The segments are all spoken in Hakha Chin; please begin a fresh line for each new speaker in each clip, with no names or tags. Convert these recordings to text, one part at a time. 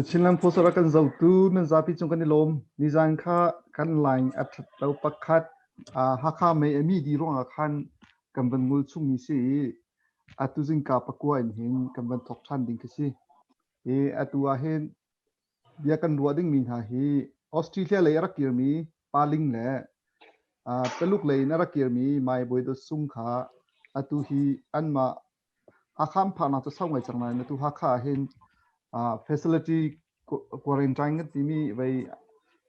Chinland Post a kan zohtu nan zapi cung kan i lawm. Nizan kha kan line a ṭhat lo pakhat. Hakha mei a mi dih ruangah khan kan van ngul chungmi si i atu zingka pakua in hin kan van thawk ṭhan ding khi si. Hi atu ah hin bia kan ruah dingmi hna hi Australia lei a rak kirmi Paling le Taluk lei in a rak kirmi Mai Bawi Dawt Sung kha atu hi anmah Hakha an phaknak cu sau ngai cang nain atu Hakha ah hin facility quarantine kan timi vei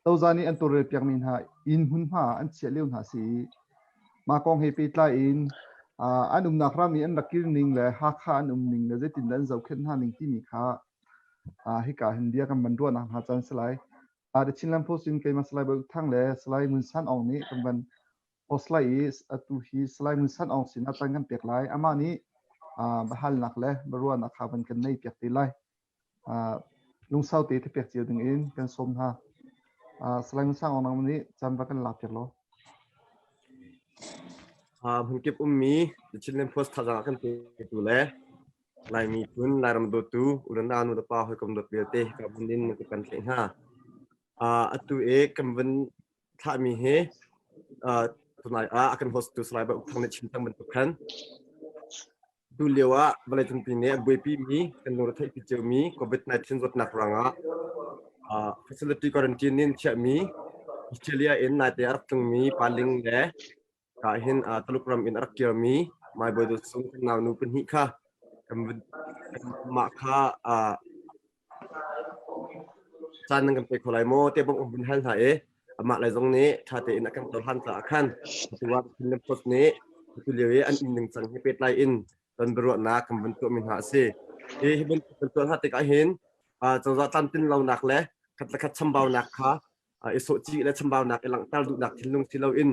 cozah nih an tawlrel piakmi hna inn hmunhma ah an chiah lio hna si i mah kong he pehtlai in an umnak ram i an rak kir ning le Hakha an um ning le zeitindah an zohkhenh hna ning timi kha hika hin bia kan van ruahnak hna caan si lai. The Chinland Post in keimah Salai Bawi Thang le Salai Ngun San Aung nih kan van post lai i atu hi Salai Ngun San Aung sin ah caan kan pek lai. Amah nih biahalnak le biaruahnak kha van kan nei piak te lai. Lungsau te thapek cio ding in kan sawm hna. Salai Ngun San Aung nih caan va kan lak piak law.
Hmunkip ummi The Chinland Post thazaang a kan petu le Laimi phun Lairam dawtu u le nau nu le pa hawikom dawt vialte hika hmun in nan kan tlaih hna. Atu i kan vun thlahmi hi tunai ah a kan host tu Salai Bawi Uk Thang nih chim cang bantuk khan tu lio ah vawleicungpi nih a buaipimi kan lungre theihpi ciomi COVID-19 zawtnak ruangah facility quarantine in chiahmi Australia in naite a rak tlungmi paling le Ka hin Taluk ram in a rak kirmi Mai Bawi Dawt Sung kan naunu pahnih kha mah kha caan nan kan pe kho lai maw tiah bawmh kan vun hal hna i amah lei zong nih ṭha tein a kan cohlan caah khan atu ah Chinland Post nih atu lio i an um ningcang he pehtlai in ton biaruahnak kan vun tuahmi hna a si. Hi hi bantuk kan tuah hna tikah hin cozah tlamtlin lonak le khat le khat chambaunak kha i sawhcih le chambaunak i langhter duhnak thinlung si loin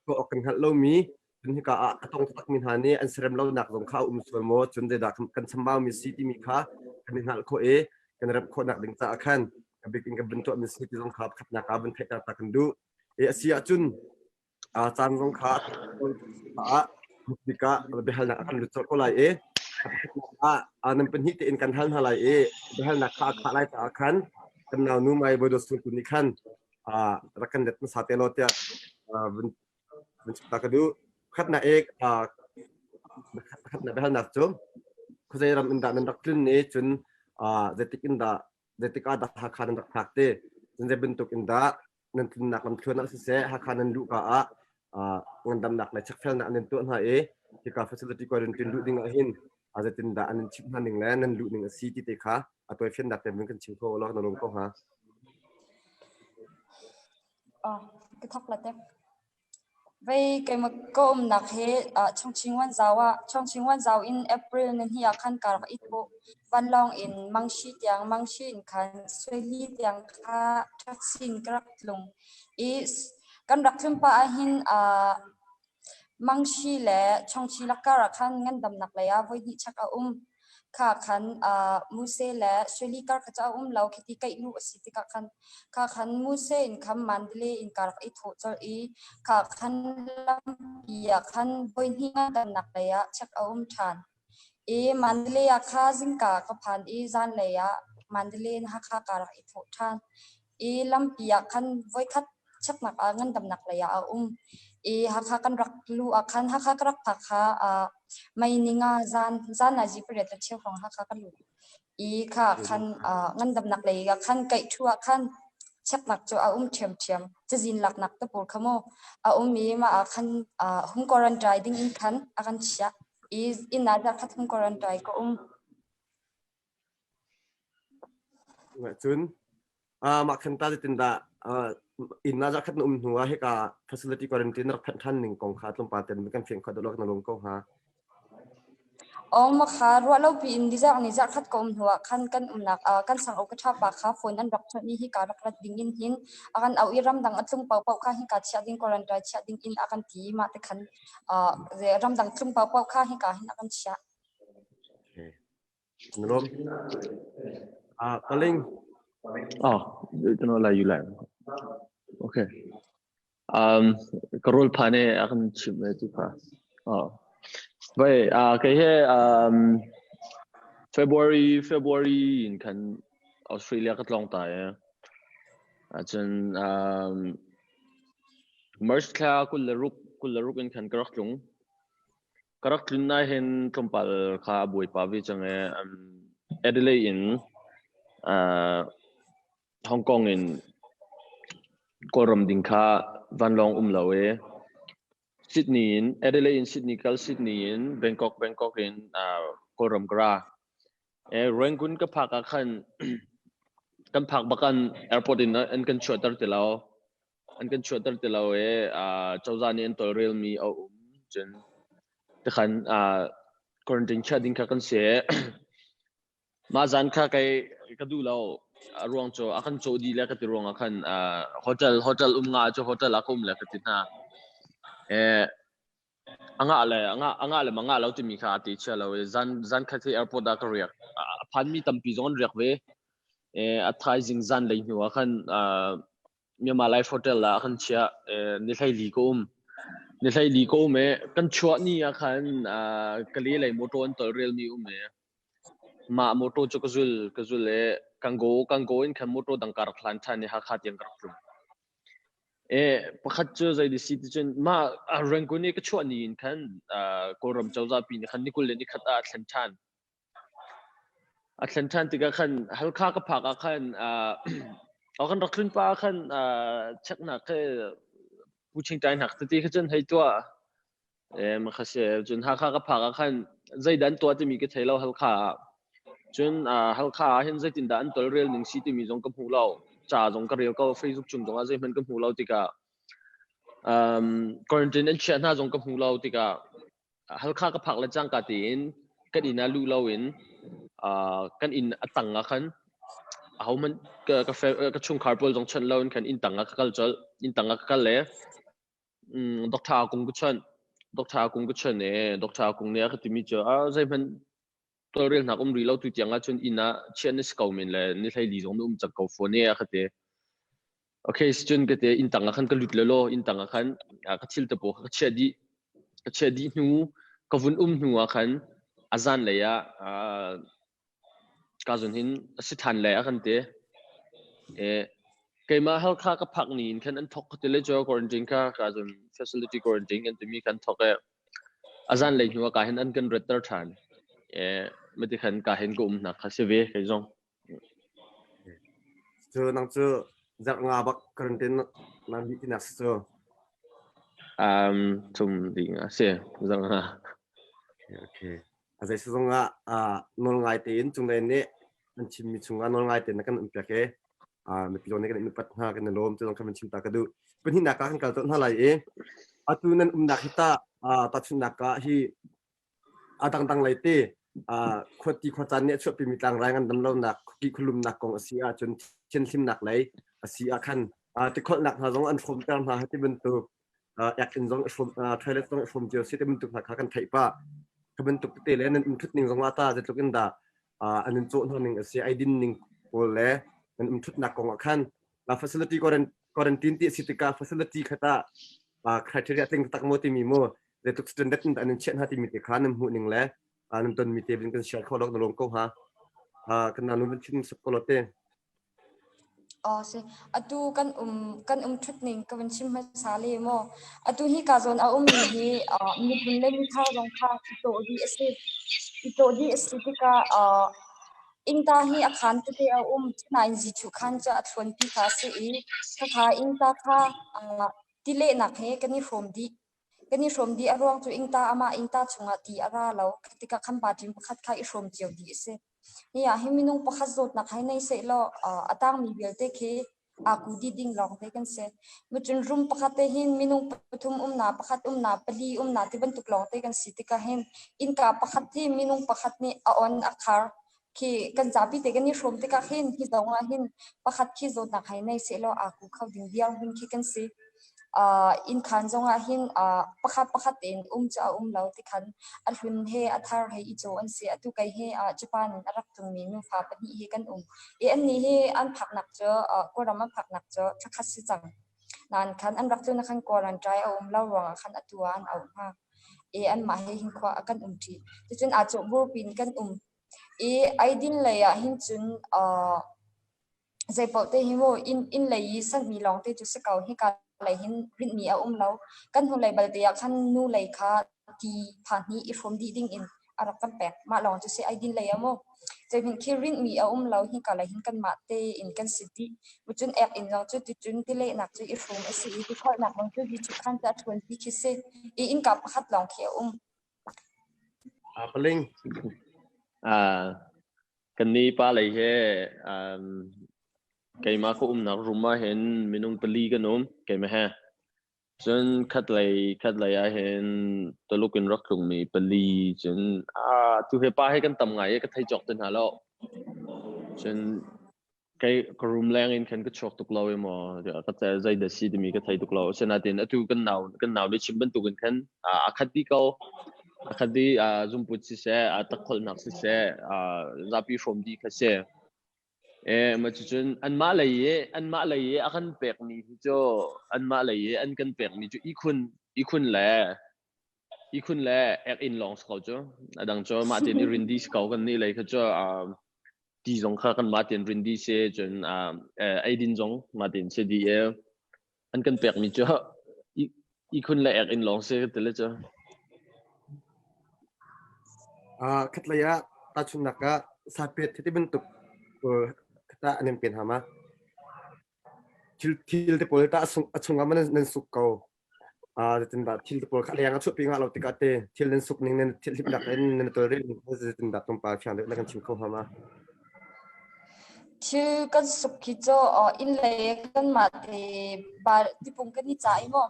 tuah awk kan hngalh lomi cun hika ah a tong takmi hna nih an serem lonak zong kha a um sual maw, cun zeidah kan chambaumi si timi kha kan i hngalh khawh i kan remh khawhnak ding caah khan a bik in kan vun tuahmi si ti zong kha pakhatnak ah vun theihter ta kan duh. I a si ahcun caan zong kha ah tikah biahalnak a kan lut colh ko lai i ah nan pahnih tein kan hal hna lai i biahalnak kha a khah lai caah khan kan nau nu Mai Bawi Dawt Sung tu nih khan rak kan let hmasa te law tiah vun vun chim ta ka duh. Khatnak ek khatnak biahalnak cu khuazei ram in dah nan rak tlun i cun zeitik in dah zeitik ah dah Hakha nan rak phak te, cun zei bantuk in dah nan tlunnak lamthluan ah siseh, Hakha nan luhka ah ngandamnak le chekfelnak nan tuah hna i hika facility quarantine luh ding ah hin zeitindah an in chimh hna ning le nan luh ning a si ti te kha a tawifiannak te kan chim kho law na lung ko hnga.
Ka thok la te. Vei keimah ka umnak hi Chongqing Wanzau ah Chongqing Wanzau in April nihnih ah khan ka rak i thawh. Vanlawng in Mangshi tiang, Mangshi in khan Suili tiang kha taxi in ka rak tlung. I kan rak tlun pah ahhin Mangshi le Chongqing lakar ah khan ngandamnak lei ah voihnih chak a um. Kha khan Muse le Suili kar kha cu a um lo. Khiti kaih luh a si tikah khan kha khan Muse in khan Mandalay in ka rak i thawh colh i kha khan lampi ah khan voihnih ngandamnak lei ah check a um ṭhan. I Mandalay ah kha zingka ka phan i zanlei ah Mandalay in Hakha ka rak i thawh ṭhan. I lampi ah khan voikhat cheknak ah ngandamnak lei ah a um. I Hakha kan rak luh ah khan Hakha ka rak phak kha mei ninga zan zan nazi pariat le cheu hrawng Hakha ka lut. I kha khan ngandamnak lei ah khan kaih ṭhu ah khan cheknak cu a um ṭhiamṭhiam. Cazin laknak te pawl kha mu a um i mah ah khan home quarantine ding in khan a kan chiah. I inn ah zarh khat home quarantine ka um.
Cun mah khan ta zeitindah inn ah zarhkhat na um hnu ah hika facility quarantine na rak phanh ṭhan ning kong kha tlawmpal ten kan fiang khawh deuh na lung ko hnga.
Aw ma kha ruah lo piin ni zarh ni zarh khat ka um hnu ah khan kan umnak kan sang ka ṭha pa kha phone an rak chawnh i hika rak rat ding in hin a kan auh i ramdang a tlung paohpaoh kha hika chiah ding quarantine chiah ding in a kan ti mah te khan ramdang tlung paohpaoh kha hika hin a kan chiah.
Okay. Na lawm. Paling.
Oh, ကျွန်တော်လာယူလိုက် Okay. Um ka rol pha ne a kan chim le tu pha. Oh. Vai a ke he um February February in khan Australia ka tlawng ta i ahcun um, March thla 26 26 in khan ka rak tlung. Ka rak tlun na hin tlawmpal kha a buaipa ve cang i um, Adelaide in uh, Hong Kong in Kawlram ding kha vanlawng um lo i Sydney in Adelaide in Sydney kal Sydney in Bangkok Bangkok in uh, Kawlram ka ra. E, Rangoon ka phak ah khan kan phak bakan airport in an kan chuahter ti lo. An kan chuahter ti lo i uh, cozah nih an tawlrel mi a um cun tikhan uh, quarantine chiah ding kha kan si. Mah zan kha kei ka duh lo. A ruang cu a kan cawh dih le ka ti ruangah khan uh, hotel hotel um nga cu hotel ah ka um le ka ti hna. Eh, a ngah le a ngah a ngah le ma ngah lo timi kha a ti chia lo i zan zan khat hi airport ah ka riak. A phanmi tampi zong an riak ve. Eh, a thaizing zan lei hnu ah khan uh, Myanmar Life Hotel ah kan chiah. Ni 14 ka um. Ni 14 ka um i kan chuah ni ah khan Kale lei motor an tolrel mi um i mah motor cu ka zul ka zul i Kango Kango in khan motor dang ka rak hlan ṭhan i Hakha tiang ka rak tlung. E pakhat cu zei si ti cun mah Rangoon i ka chuah ni in khan Kawlram cozah pi nih khan ni 21 ah a thlen ṭhan. A thlen ṭhan tikah khan Halkha ka phak ah khan uh, kan rak tlun pa ah khan uh, checknak khi Pu Ching Tai hnak tete kha cun hei tuah. Eh, ma kha si cun Hakha ka phak ah khan zeidah an tuah timi ka thei lo Halkha ah. Cun uh, Halkha ah hin zeitindah an tolrel ning si timi zong ka hmu lo. Ca zong ka rel ko Facebook cung zong ah zeihmanh ka hmu lo tikah um, quarantine an chiah hna zong ka hmu lo tikah Halkha ka phak le cangka tein kan inn ah luh loin uh, kan inn a tang ah khan ahohmanh ka, ka, ka chungkhar pawl zong chawnh loin khan inn tang ah ka kal colh. Inn tang ah ka kal le um, Dr. Kung ka chawnh. Dr. Kung ka chawnh e Dr. Kung nih a ka timi cu ah zeihmanh tawlrelnak um rih lo tu tiang ahcun inn ah chiah na si ko men le ni 14 zong na um cang ko fawn e a ka ti. Okay, cun ka te inn tang ah khan ka lut le law inn tang ah khan ka thil te pawl kha ka chiah dih. Ka chiah dih hnu ka vun um hnu ah khan a zan lei ah ka zun hin a si than le a kan ti. E, keimah Halkha ka phak ni in khan an thok ka ti le cu quarantine kha ka zun facility quarantine kan timi kan thok e A zanlei hnu ah ka hin an kan ratter ṭhan. Mati khan ka hin ka um hna kha si ve kei zong.
Cu nang cu zarh nga bak quarantine nang dih tinak si cu.
Um, tum ding a si zarh nga.
Okay, okay. A zei zong ah nawl ngai tein cunglei nih an chimmi chungah nawl ngai tein na kan um piak i mipi zong nih kan in upat hna kan i lawm cu zong kha van chim ta ka duh. Pahnihnak ah kan kal tawn hna lai i atu nan umnak hi tah tahchunhnak ah hi a dangdang lei te khuati khuacaan nih a chuahpimi tlangrai ngandamlonak khuaki khualumnak kong a si ahcun thianhlimnak lei a si ah khan tikholhnak hna zong an hrawmter hna ti bantuk ek-inn zong toilet zong i hrawm cio si ti bantuk hna kha kan theih pah. Kha bantuk tete le nan um thut ning zong ah ta zeitluk in dah an in cawh hna ning a si eidin ning pawl le nan um thutnak kong ah khan facility quarantine ti a si tikah facility kha tah criteria tling tak maw timi mu zeitluk standard in an in chiah hna timi te kha nan hmuh ning le nan tonmi te bin kan share kho lo na lawm ko ha kan nanu bin chim sak ko lo te
Aw si. Atu kan um kan um ṭhut ning ka van chim hmasa le maw. Atu hi ka zawn a ummi hi uh, miphun le mithar zong kha i cawh dih a si. I cawh dih a si tikah uh, innka hi a khaan tete a um. Nain zichuh khaan cu a thluanpi kha a si i khakha innka kha uh, tilehnak he kan i hrawm dih. Kan i hrawm dih a ruang cu innka amah innka chungah ti a ra lo. Tikah khan baṭin pakhat kha i hrawm cio dih a si. Hi ah hin minung pakhat zawtnak hei nei sehlaw a tangmi vialte khi aa ku dih ding lawngte kan si. Mucun room pakhat te hin minung pathum umnak, pakhat umnak, pali umnak ti bantuk lawngte kan si tikah hin innka pakhat hi minung pakhat nih a on a khar khi kan zapi te kan i hrawm tikah hin hi zong ah hin pakhat khi zawtnak hei nei sehlaw aa ku kho ding dirhmun khi kan si. Innkhaan zongah hin pakhat pakhat tein um cu a um lo tikhan a hlun he a thar he i caw an si. Atu kei hi Japan in a rak tlungmi nufa pahnih hi kan um. I annih hi an phaknak cu Kawlram an phaknak cu thlakhat si cang. Nain khan an rak tlun ah khan quarantine a um lo ruangah khan atu ah an auh hna. I anmah he hin khua ah kan um ṭi. Cucun aa cawh burpi in kan um. I eidin lei ah hin cun zeipaoh te hi mu inn lei i sanhmi lawngte cu si ko. Hika lei hin rinhmi a um lo. Kan hnulei balte ah khan nu lei kha ti pha hnih i hrawm dih ding in a rak kan pek. Mah lawng cu si eidin lei ah mu. Zeihmanh khi rinhmi a um lo. Hika lei hin kanmah tein kan si dih. Cun ek inn zong cu ticun tilehnak cu i hrawm a si i tikholhnak zong cu hi cu khan cu a ṭhuan ti khi si. I innka pakhat lawng khi a um.
Paling.
Kan nih pa lei he keimah ka umnak room ah hin minung pali kan um keimah he. Cun khatlei khatlei ah hin Tuluk in rak tlungmi pali cun tu he pa he kan tam ngai i ka thei cawk te hna lo. Cun Kei ka room leng in khan ka chuak tuk lo i maw ka zei dah si timi ka thei tuk lo. Asinain atu kan nau kan nau nih chim bantukin khan a khat dih ko. A khat dih zumput siseh, takkholhnak siseh, zapi hrawm dih kha si. E ma cucun anmah lei i anmah lei i a kan pekmi hi cu anmah lei i an kan pekmi cu ihkhun ihkhun le ihkhun le ek inn lawng si ko cu. A dang cu mah tein i rin dih si ko kan nih lei kha cu ti zong kha kanmah tein rin dih si cun eidin zong mah tein si dih i an kan pekmi cu ihkhun le ek inn lawng si ka ti le cu.
Khatlei ah tahchunhnak ah sapet ti bantuk ta an in pen hama thil thil te pawl ta a chungah man nan suk ko Zeitindah thil te pawl kha leng a chuahpi ngah lo tikah te thil nan suk ning nan thil hlipnak in nan tawlrel ning kha zeitindah tlawmpal fiang deuh na kan chim kho hnga ma?
Thil kan suk hi cu inn lei kanmah te tipung kan i cah i maw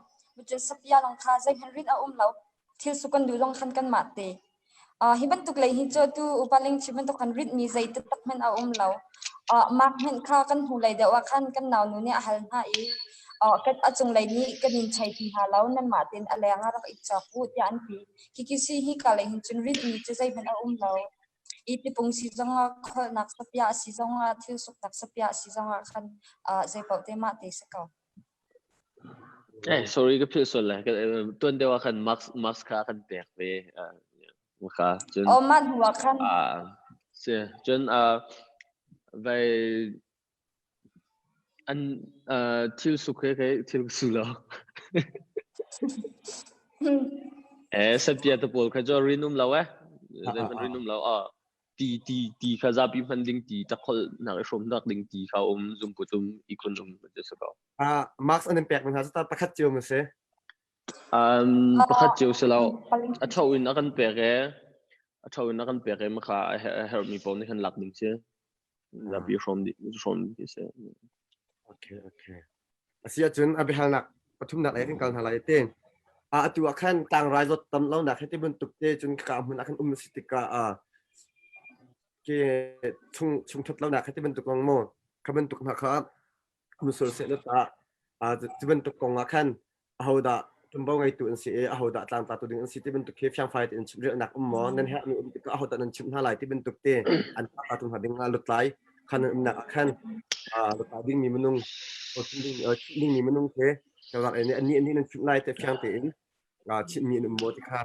cun sapia lawng kha zeihmanh rin a um lo. Thil suk kan duh zong khan kanmah te. Hi bantuk lei hi cu atu upa ling chim bantuk khan ritmi zei taktak hmanh a um lo. Mark hmanh kha kan hnulei deuh ah khan kan naunu nih a hal hna i a cunglei nih kan in chei ti hna lo nanmah tein a leng ah rak i cawk u tiah an ti. Khikhi si hika lei hin cun ritmi cu zeihmanh a um lo. I tipung si zongah kholhnak sapia si zongah thil suknak sapia si zongah khan zeipaoh te mah te si ko.
Eh, sorry ka philh sual le. Tuan deuh ah khan mask mask kha kan pek ve. Kha cun
Oh, mah hnu ah khan.
Ah, si cun vai an thil suk he kai thil su lo. Eh, sapia te pawl kha jo rin um lo eh. Zei rin um lo. Ah, ti ti ti kha zapi hman ding ti takholh nak i hrawm nak ding ti kha um zumpu tum ikun um ti si ko.
Ah, mask an in pek hna cu pakhat cio ma si?
Um, pakhat cio si lo. A tho in a kan pek e. A tho in a kan pek e ma kha a herhmi pawl nih khan lak ding si. Zapi hrawm dih hrawm ding si.
Okay, okay. A si ahcun a biahalnak pathumnak lei kan kal hna lai te. A atu ah khan tlangrai zawt tam lonak he ti bantuk te cun ka hmun ah khan um si tikah a ke chung chung that lonak he ti bantuk kong maw kha bantuk hna kha musul seh le ta a ti bantuk kong ah khan ahodah ṭumbo ngeitu an si i ahodah tlangtlatu ding an si ti bantuk khi fiangfai tein chimhrelhnak um maw nan herhmi um tikah ahodah nan chimh hna lai ti bantuk te an tlangtlatu hna ding ah lutlai khan an umnak ah khan lutlai dingmi minung chimh dingmi minung khi kalak in annih annih nan chimh lai te fiang tein chimhmi an um maw ti kha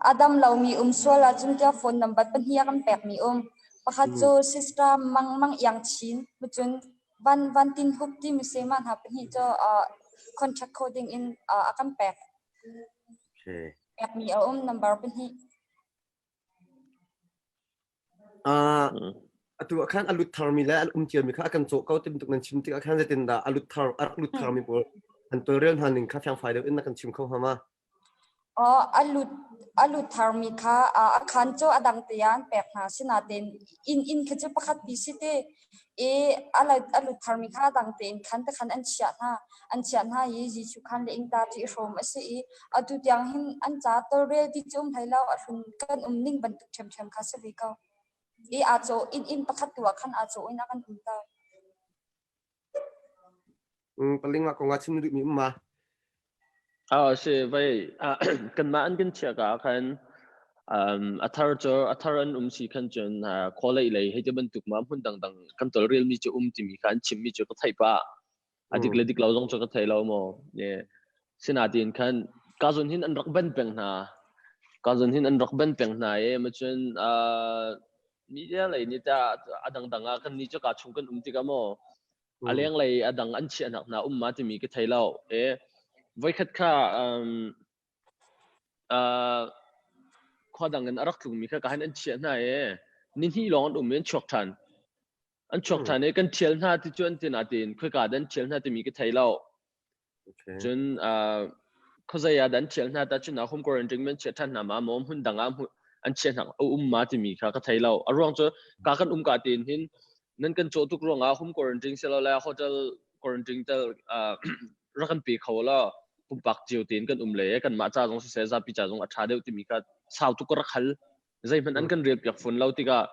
A dam lomi um sual ahcun tiah phone number pahnih a kan pekmi um. Pakhat cu Sister Mang Mang Iang Chin, cun Van Van Tin Hup timi mah hna pahnih cu contract kho ding in a kan pek. Pekmi a um number pahnih.
Atu ah khan a lut tharmi le an um ciami kha a kan cawh ko ti bantuk nan chim tikah khan zeitindah a lut thar a rak lut tharmi pawl an tawlrel hna ning kha fiangfai deuh in na kan chim kho hnga ma?
A lut tharmi kha a khaan cu a dang te ah an pek hna. Sinain inn inn khi cu pakhat pi si te i a lut tharmi kha a dang tein khan te khan an chiah hna. An chiah hna i Jesuh khan le ingta cu i hrawm a si i atu tiang hin an ca tawlrel ti cu um hlei lo a hlun kan um ning bantuk ṭhiamṭhiam kha si ve ko. I aa cawh inn inn pakhat tu ah khan aa cawh in a kan umter.
Paling ah kong ah chim na duhmi um ma?
Ah si vai kanmah an kan chiah ka ah khan a thar cu a thar an um si khan cun khualei lei hei ti bantuk ma hmun dangdang kan tawlrelmi cu um timi kha an chimmi cu ka theih pah. A dik le dik lo zong cu ka thei lo maw. Sinain khan ka zawn hin an rak ban peng hna. Ka zon hin an rak ban peng hna i macun media lei nih tah a dangdang ah kan nih cu ka chung kan um tikah maw a lenglei a dang an chiahnak hna um ma timi ka thei lo. E voikhat kha khua dang in a rak tlungmi kha ka han an chiah hna i nihnih lawng an um i an chuak ṭhan. An chuak ṭhan i kan ṭhial hna ti cu an ti nain khoika dah an ṭhial hna timi ka thei lo. Cun khuazei ah dah an ṭhial hna tah cun home quarantine an chiah ṭhan hna ma maw hmun dang ah an chiah hna a um ma timi kha ka thei lo. A ruang cu ka kan um ka tein hin nan kan cawh tuk ruangah home quarantine silole hotel quarantine tel rak kan pe kho law pumpak cio tein kan um le kanmah ca zong siseh zapi ca zong a ṭha deuh timi kha sau tuk ka rak hal. Zeihmanh an kan relpiak fawn lo tikah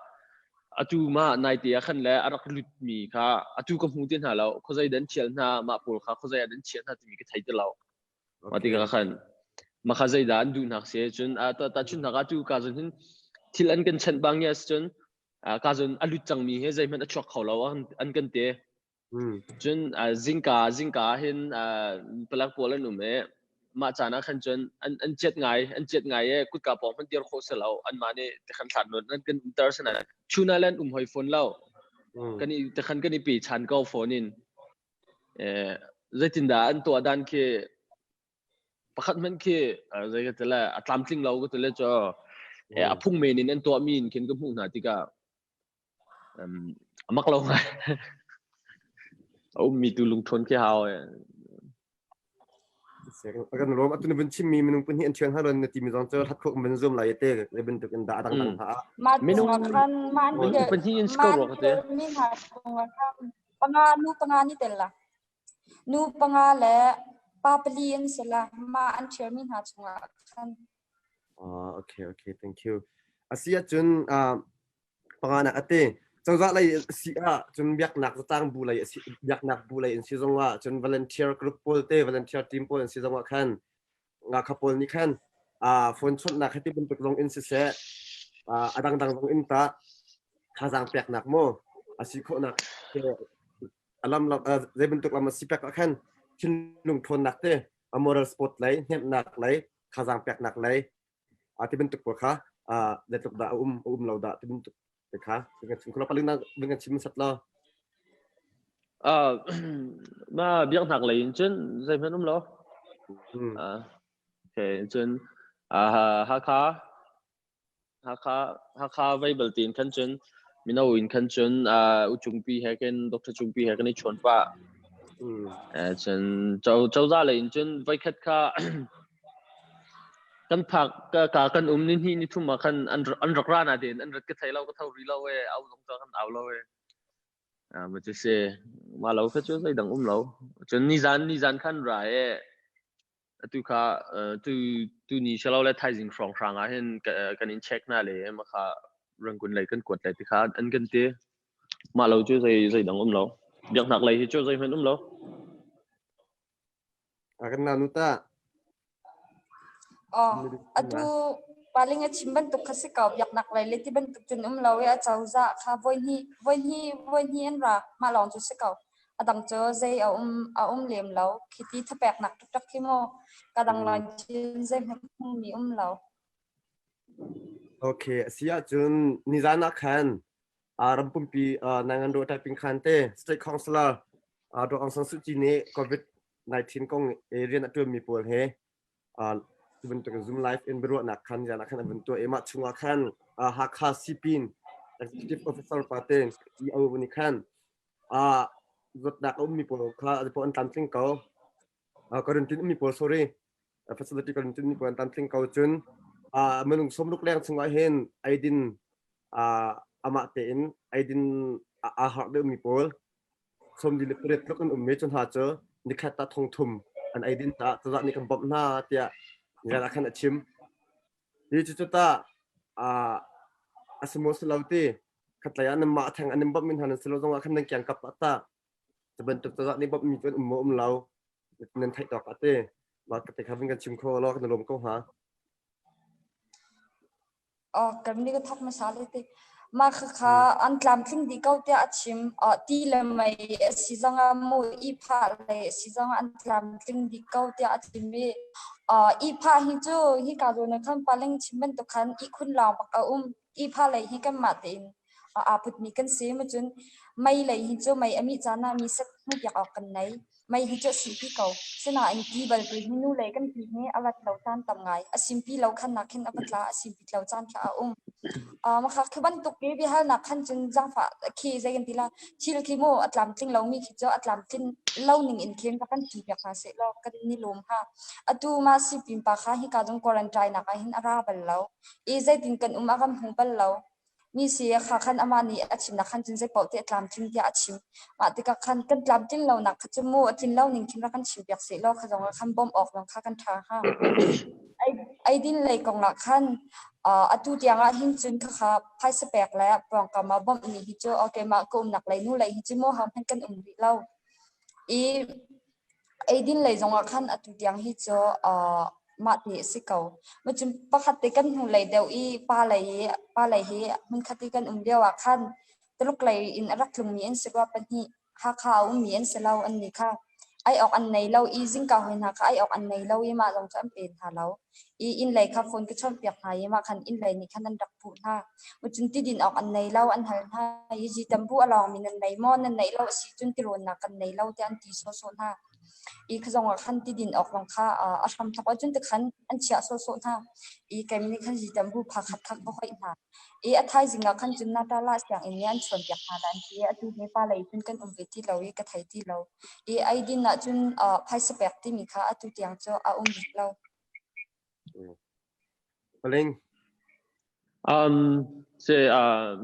atu mah naite ah khan le a rak lutmi kha atu ka hmu ti hna lo. Khuazei dah an ṭhial hna, mah pawl kha khuazei ah dah an chiah hna timi ka thei ti lo. Mah tikah khan mah kha zeidah an duhnak si cun tahchunhnak ah atu ka zon hin thil an kan chanh bang yes cun ka zon a lut cangmi hi zeihmanh a chuak kho lo an kan ti. Cun zingka zingka ah hin palek pawl an um i mah caan ah khan cun an chiat ngai an chiat ngai i kutka pawng hmanh dir khawh si lo anmah nih tikhan hlat nawn an kan umter si nain chun ah le an um hoi fawn lo. Kan i tikhan kan i pe chan ko fawn in zeitindah an tuah dan khi pakhat hmanh khi zei ka ti le a tlamtling lo ka ti le cu a phung men in an tuahmi in khin ka hmuh hna tikah A mak lo ngai. A ummi tu lungṭhawn khi hau.
Kan rom atu na vun chimmi minung pahnih an ṭhial hna lo na timi zong cu hlat khawh kan vun zum lai te le bantuk in dah a dangdang hna.
Minung pahnih in si ko rua ka te.
Panga nu panga ni tel la. Nu panga le pa pali an si la. Mah an ṭhialmi hna chungah khan.
Okay, okay, thank you. Asi ahcun Panganak a ti. Cozah lei a si ah cun biaknak zatlang bu lei a si biaknak bu lei an si zong ah cun volunteer group pawl te volunteer team pawl an si zong ah khan ngakha pawl nih khan phone chawnhnak he ti bantuk zong in siseh a dangdang zong in tah thazaang peknak maw a si khawhnak te a lam zei bantuk lam a si pek ah khan thinlung ṭhawnnak te a moral support lei hnemhnak lei thazaang peknak lei ti bantuk pawl kha zeitluk dah a um a um lo dah ti bantuk te kha kan chim kho paling na kan chim sat lo.
Ma biaknak lei in cun zeihmanh um lo. Okay, cun Hakha Hakha Hakha vei bal tin khan cun mino in khan cun U Cungpi he khin Dr. Cungpi he kan i chawn pah. Cun cozah lei in cun voikhat kha kan phak ka kan um ni hnih ni thum ah khan an rak ra nain an rat ka thei lo ka tho rih lo e au zong cu kan au lo e. Ma cu si ma lo kha cu zeidang um lo. Cun nizan nizan khan ra e Atu kha tu tuni silo le thaizing hrawnghrang ah hin kan in check hna le mah kha Rangoon lei kan kuat lai ti kha an kan ti. Mah lo cu zei zeidang um lo. Biaknak lei hi cu zeihmanh um lo.
A kan nanu ta.
Oh, atu paling a chim bantuk kha si ko biaknak lei le ti bantuk cun um lo i a cozah kha voi hnih voi hnih voi hnih an ra mah lawng cu si ko. A dang cu zei a um a um lem lo. Khiti thapeknak taktak khi mu ka dang lai cun zeihmanh hmumi um lo.
Okay, a si ahcun nizan ah khan ram pumpi Nangan Ro Typing Khan te State Councilor Daw Aung San Suu Kyi nih COVID-19 kong rian a ṭuanmi pawl he cu bantuk Zoom live in biaruahnak khan nizan ah khan a vun tuah i mah chungah khan Hakha Sipin Executive Officer pa te EO nih khan Zawtnak a ummi pawl kha an tlamtling ko. Quarantine ummi pawl sorry facility quarantine ummi pawl an tlamtling ko. Cun minung sawmruk leng chungah hin eidin amah tein eidin aa harh deuhmi pawl 48 tluk an ummi cu hna cu nikhat ah thongthum an eidin caah cozah nih kan bawmh hna tiah nizan ah khan a chim. Hi cucu tah a si maw si lo ti khatlei ah nanmah theng an in bawmh mi hna nan si lo zongah khan nan kiangkap ah tah cu bantuk cozah nih bawmh mi cu an um maw um lo nan theih tawk ah ti mah ka te kha vun kan chim kho law kan lawm ko hnga.
Oh, kan ni ka thok hmasa le te. Mah khakha an tlamtling dih ko tiah a chim. Ti le mei a si zongah mu ihphah lei a si zongah an tlamtling dih ko tiah a chim i ihphah hi cu hika zawn ah khan paling chim bantuk khan ihkhun lawng bak a um. Ihphah lei hi kanmah tein aa putmi kan si. Cun mei lei hi cu mei a mih caan ah mi set hmuhpiak awk kan nei. Mei hi cu a simpi ko. Sinain ti balte hi nu lei kan ti hi a rat lo caan tam ngai. A simpi lo khan nak khin a va tla, a simpi lo caan kha a um. Makha khi bantuk i biahalnak khan cun zaangfah khi zei kan ti la thil khi mu a tlamtling lomi khi cu a tlamtlin lo ning in khin rak kan chim piak hna seh law kan ni lawm hnga. Atu ma sipin pa kha hika zong quarantine nak ah hin a ra bal lo. I zeitin kan um a kan hmu bal lo. Mi si kha khan amah nih a chimnak khan cun zei paoh te a tlamtling tiah a chim. Mah tikah khan kan tlamtlin lonak kha cu mu a tlin lo ning khin rak kan chimpiak seh law kha zong ah khan bawmh awk zong kha kan ṭha hnga. Eidin lei kong ah khan atu tiang ah hin cun khakha phaisa pek le pawngkam ah bawmh mi hi cu keimah ka umnak lei nu lei hi cu maw hohmanh kan um rih lo. I Eidin lei zongah khan atu tiang hi cu mah ti a si ko. Macun pakhat te kan hnulei deuh i pa lei i pa lei hi hmunkhat i kan um lio ah khan Tuluk lei in a rak tlungmi an si rua pahnih. Hakha a ummi an si lo an nih kha. Ai awk an nei lo i zingka hawi hna kha ai awk an nei lo i mah zong cu an pe hna lo. I inn lei kha phone ka chawnhpiak hna i mah khan inn lei nih khan an rak phuh hna. Macun tidin awk an nei lo an hal hna i zitambu a lawngmi nan nei maw nan neih lo a si cun tirawnnak kan nei lo tiah an ti sawhsawh hna. I kha zong ah khan tidin awk zong kha a hram thawk ahcun tikhan an chiah sawhsawh hna. I keimah nih khan zitambu pha khat kha ka hoih hna. I a thaizing ah khan cun Natala sianginn nih an chawnpiak hna dah an ti i atu hi pa lei cun kan um ve ti lo i ka thei ti lo. I eidin ah cun phaisa pek timi kha atu tiang cu a um rih lo.
Paling.
Se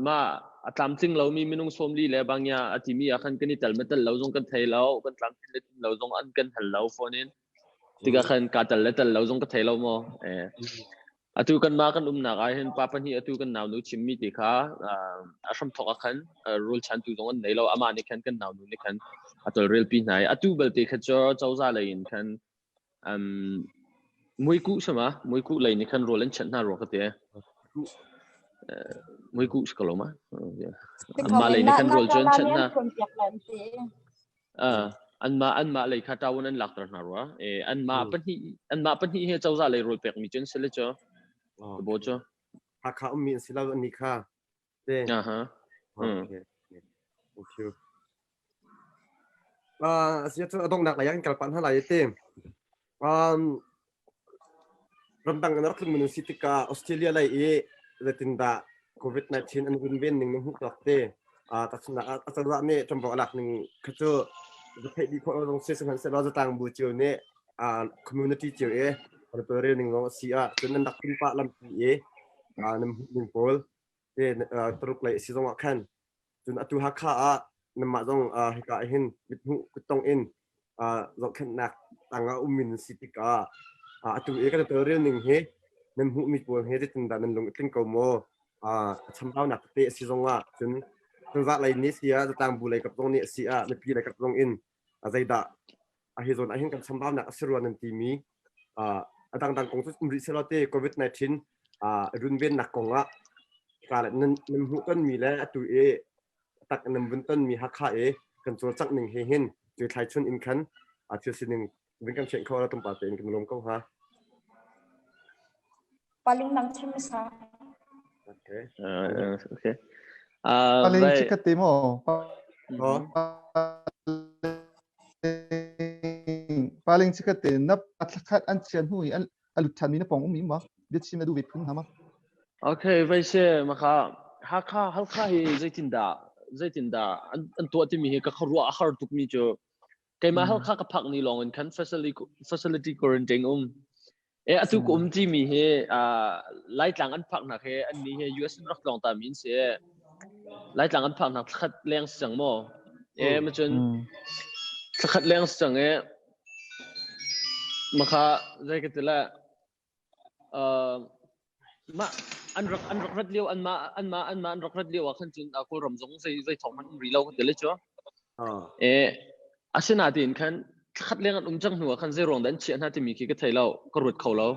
mah a tlamtling lomi minung 40 le bangya a timi ah khan kan i tel ma tel lo zong kan thei lo, kan tlamtlin le tlin lo zong an kan hal lo phone in. Tikah khan ka tel le tel lo zong ka thei lo maw. Eh. Atu kanmah kan umnak ah hin pa pahnih atu kan naunu chimmi ti kha a hramthawk ah khan rulchantu zong an nei lo. Amah nih khan kan naunu nih khan a tawlrelpi hna i atu belte kha cu cozah lei in khan um, muikuh sama muikuh lei nih khan rawl an chanh hna rua ka ti. Muikuh si ko lo ma? Anmah lei nih khan rawl cu an chanh hna. Anmah anmah lei kha ṭawun an lakter hna rua. E, anmah pahnih anmah pahnih hi cozah lei rawl pekmi cu an si le cu. Bo cu.
Hakha ummi an si lo an nih kha. Te.
Aha.
Okay. Thank you. Asia cu a donghnak lei ah kan kal pah hna lai te. Um, ramdang an rak tlung minung si tikah Australia lei i zeitindah COVID-19 an runven ning na hmuh tawk te. Uh, tahchunhnak ah acozah nih ṭuanvo a lak ning kha cu za theih dih khawh lo zong si sihmanhsehlaw zatlang bu cio nih uh, community cio i an tawlrel ning zong a si ah cun nan rak tlun pah lampi i uh, nan hmuh ning pawl te uh, Tuluk lei a si zong ah khan Cun atu Hakha ah nanmah zong hika ah hin mithmuh kuttong in zohkhenhnak tang ah ummi nan si tikah atu i kan tawlrel ning hi nan hmuhmi pawl hi zeitindah nan lung a tling ko maw? A chambaunak tete a si zong ah cun cozah lei nih si ah zatlang bu lei kap zong nih a si ah mipi lei kap zong in zeidah a hi zawn ah hin kan chambaunak a si rua nan timi a dangdang kong cu um rih selaw te COVID-19 runvennak kong ah nan nan hmuh tonmi le atu i tak nan vun tonmi Hakha i kan cawlcangh ning he hin cu thlai chun in khan thil sining vun kan fianh kho la tlawmpal tein kan lawm ko hnga.
Paling nang chim sa.
Okay.
Okay.
Paling chikat te maw? Paling chikat te na thlakhat an chian hnu i a lut ṭhanmi na pawng ummi ma biachim na duh ve phun hna ma?
Okay, vai se maka Hakha Halkha hi zeitindah zeitindah an, an tuah timi hi ka khuaruah a har tukmi cu keimah Halkha ka phak ni lawng in khan facility facility quarantine um E atu ka um timi hi Laitlang an phaknak hi an nih hi US in rak tlawng ta mi an si. Laitlang an phaknak thlakhat leng si cang maw? E ma cun thlakhat leng si cang e makha zei ka ti le mah an rak an rak rat lio anmah anmah anmah an rak rat lio ah khan cun Kawlram zong zei zei thawng hmanh um rih lo ka ti le cu. E asinain khan thlakhat leng an um cang hnu ah khan zei ruang dah an chiah hna timi khi ka thei lo, ka ruat kho lo.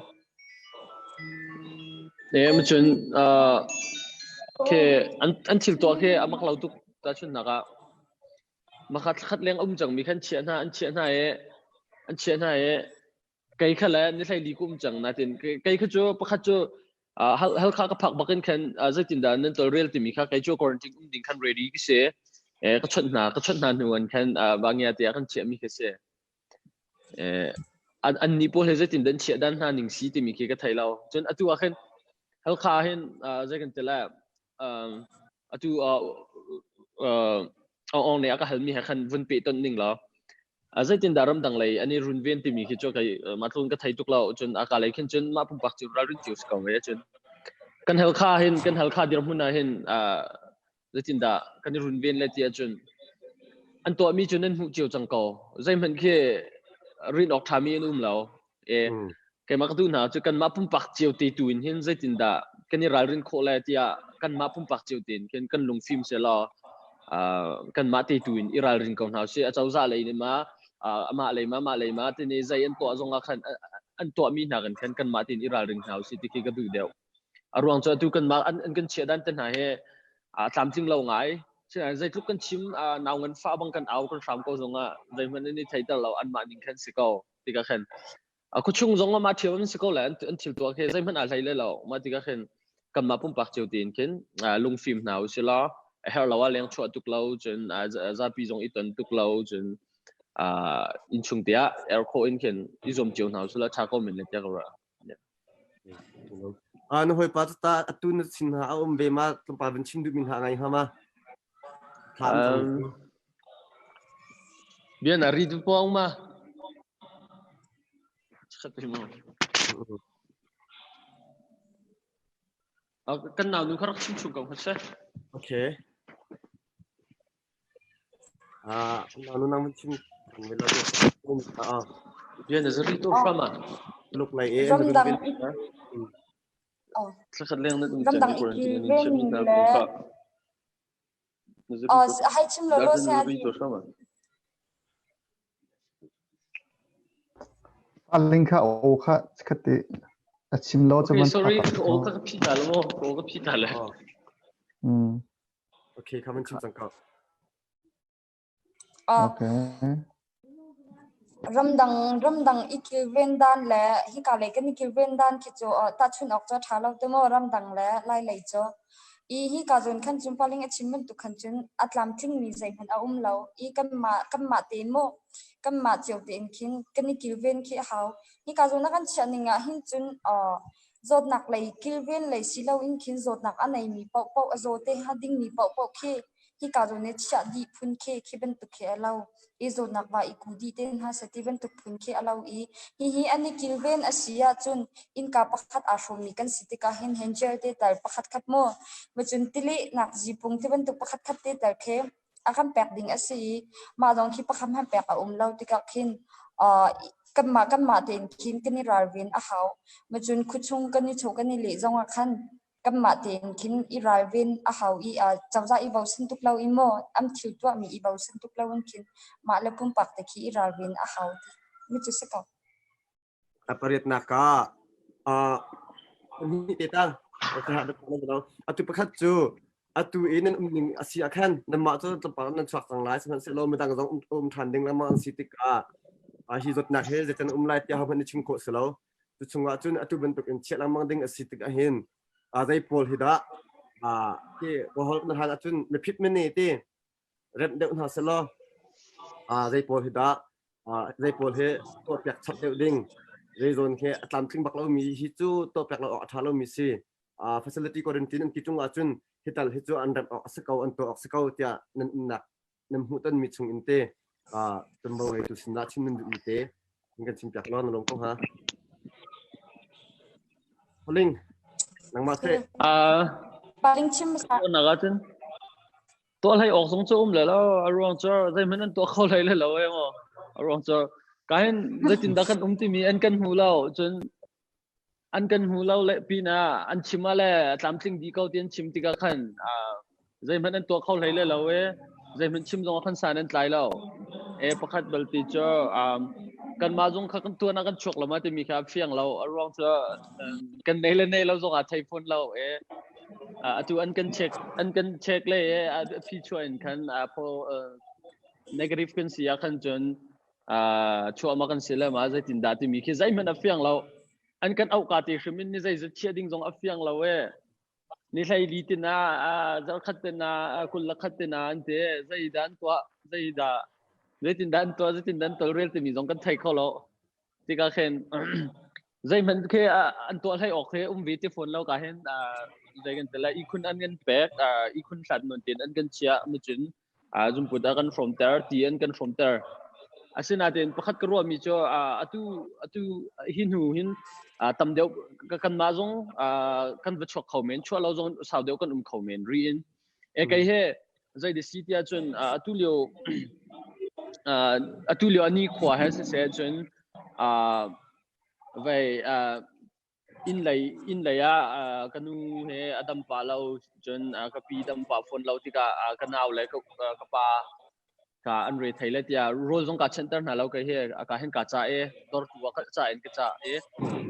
E macun uh, Khi an thil tuah khi a mak lo tuk tahchunhnak ah makhat khat leng um cangmi khan chiah hna an chiah hna i an chiah hna i kei kha le ni hlei li ku um cang natin kei kha cu pakhat cu halkha ka phak bakin khan zeitindah nan tolrel timi kha kei cu quarantine um ding khan ready ka si. Ka chawnh hna ka chawnh hna hnu an khan bangia tiah kan chiahmi khi si. An nih pawl he zeitin dan chiah dan hna ning si timi khi ka thei lo. Cun atu ah khin Halkha hin zei kan ti le atu ong nih a ka halmi he khan vun peh ton ning law zeitindah ramdang lei an i runven timi khi cu kei mah tlun ka thei tuk lo. Cun a ka lei khin cun mah pumpak cu ralrin cio si ko ve. Cun kan Halkha hin kan Halkha dirhmun ah hin zeitindah kan i runven le ti ahcun an tuahmi cu nan hmuh cio cang ko. Zeihmanh khi rin awk ṭhami an um lo. E keimah ka duh hna cu kanmah pumpak cio te tu in hin zeitindah kan i ralrin khawh le tiah kanmah pumpak cio tein khin kan lungfim selaw kanmah te tu in i ralrin ko hna usih. Acozah lei nih ma amah lei ma mah lei ma tini zei an tuah zong ah khan an tuahmi hna kan khan kanmah tein i ralring hna usih ti khi ka duh deuh. A ruang cu atu kanmah an kan chiah dan te hna hi a tlamtling lo ngai. Zeitluk kan chim nau ngan fa bang kan au kan hram ko zong ah zeihmanh an i theiter lo anmah ning khan si ko tikah khan a khuachung zong ah mah ṭhiam an si ko le an thil tuah khi zeihmanh aa hlei le lo. Mah tikah khin kanmah pumpak cio tein khin lungfim hna usih law a herh lo ah leng chuah tuk lo cun zapi zong i ton tuk lo cun innchung te ah er khawh in khin i zuam cio hna usih law ṭha ko men le tiah ka ruah.
Na hawipa cu ta atu na sin hna a um ve ma tlawmpal van chim duhmi hna ngai hnga ma? Thla an cam.
Bia na ri tu pawng ma? Kan nau nu kha rak chim chung ko hna seh.
Okay. Ah, nu nang chim ah.
Bia na zari tu hram ah.
Luk lai e.
Ramdang
Thlakhat leng na um
Ramdang i kilven ning le hei chim law law seh.
Aling kha aw kha khat te a chim lo
Okay, sorry, aw kha ka phi ta lo mo, aw ka phi ta le.
Okay, kha man chim cang ko.
Okay.
Ramdang i kilven dan le hika lei kan i kilven dan khi cu tahchunh awk cu a ṭha lo ti maw ramdang le lai lei cu. I hika zawn khan cun paling a chim bantuk khan cun a tlamtlingmi zeihmanh a um lo i kanmah tein maw kanmah cio tein khin kan i kilven khi a hau. Hika zawn a kan chiah ning ah hin cun zawtnak lei kilven lei si loin khin zawtnak a neimi paohpaoh a zaw te hnga dingmi paohpaoh khi hika zawn i chiah dih phun khi khi bantuk khi a lo i zawtnak va i ku dih te hna seh ti bantuk phun khi a lo i hihi an i kilven a si ahcun innka pakhat aa hrawmmi kan si tikah hin hen gel te tal pakhat khat maw macun tilehnak zipung ti bantuk pakhat khat te tal khi a kan pek ding a si i mah zong khi pakhat hmanh pek a um lo tikah khin kanmah tein khin kan i ralrin a hau. Macun khuachung kan i chaw kan i leh zong ah khan kanmah tein khin i ralrin a hau i cozah i bosan tuk lo in maw an thil tuahmi i bosan tuk lo in khin mah le pumpak te khi i ralrin a hau ti mi cu si ko.
A pariatnak ah ni te tang atu pakhat cu atu i nan um ning a si ah khan nanmah cu tlawmpal nan chuak cang lai sihmanhsehlaw midang zong um ṭhan ding lengmang an si tikah hi zawtnak hi zeitin um lai tiah ahohmanh nih chim khawh si lo. Cu chungah cun atu bantuk in chiah lengmang ding a si tikah hin zei pawl hi dah ti kawlholh na hlan ahcun miphit mene ti remh deuh hna selaw zei pawl hi dah zei pawl hi tuahpiak chap deuh ding zei zawn khi a tlamtling bak lomi hi cu tuahpiak lo awk a ṭha lomi si. Facility quarantine an ti ṭung ahcun hi tal hi cu an remh awk a si ko an tuah awk si ko tiah nan umnak nan hmuhtonmi chung in te tumbo ngeitu sinah chim nan duhmi te in kan chimpiak law na lawm ko hnga. Paling nangmah seh.
Paling chim hmasa.
Nak ahcun tuah hlei awk zong cu um le lo a ruang cu zeihmanh an tuah kho hlei le lo e maw a ruang cu ka hin zeitindah kan um timi an kan hmu lo cun an kan hmu lo le pinah an chim ah le a tlamtling dih ko ti an chim tikah khan zeihmanh an tuah kho hlei le lo e zeihmanh chim zong ah khan san an tlai lo e. Pakhat balte cu kanmah zong kha kan tuan ah kan chuak lo ma timi kha a fiang lo a ruang cu kan nei le nei lo zong ah thei fawn lo e. Atu an kan check an kan check le a phi chuah in khan pho negative kan si ah khan cun chuah ma kan si le ma zeitin dah timi khi zeihmanh a fiang lo. An kan auh ka te hrim in ni zeizat chiah ding zong a fiang lo e. Ni hlei li tina zarkhat tina kul la khat tina an ti zei dah an tuah zei dah zeitin dah an tuah zeitin dah an tolrel timi zong kan thei kho lo. Tikah khin zeihmanh khi an tuah hlei awk khi um ve ti fawn lo ka hin zei kan ti lai ihkhun an kan pek ihkhun hlat nun tin an kan chiah mucun zungput a kan hrawmter ti an kan hrawmter asinain pakhat ka ruahmi cu atu atu hi hnu hin tam deuh kanmah zong kan va chuak kho men chuah lo zong sau deuh kan um kho men ri in e kei he zei de si tiah cun atu lio atu lio ani khua he siseh cun vei inn lei inn lei ah ka nu he a dam pah lo cun ka pi dam pah fawn lo tikah ka nau le ka pa ka an re thei le tiah rawl zong ka chanter hna lo kei he ka hin ka ca e dor tu ah ka ca in ka ca e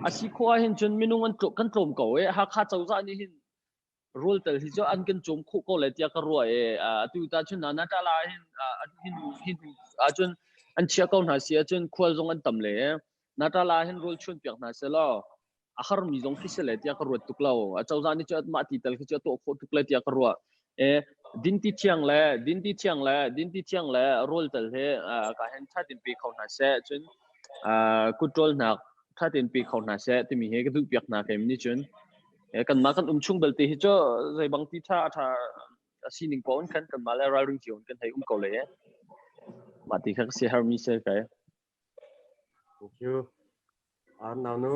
a si khua hin cun minung an kan tlawm ko e Hakha cozah nih hin rawl tel hi cu an kan cawm khawh ko lai tiah ka ruah i atu ta chun na ta la hin hin hin ahcun an chia ko hna si ahcun khual zong an tam le na ta la hin rawl chun piak hna se law a har mi zong khi se le tiah ka ruat tuk lo a cozah nih cu mah ti tal khi cu a tuah khawh tuk le tiah ka ruah e dinti thiang le dinti thiang le dinti thiang le rawl tal he ka hen tha tin pe kho hna seh cun kutṭawl hnak tha tin pe kho hna seh timi he ka duh piak hna kai ni cun Kanmah kan um chung belte hi cu zei bang ti ṭha a ṭha a sining paoh in khan kanmah le ralring cio in kan hei um ko le. Mah ti kha ka siaherhmi si kai.
Thank you. Nau nu.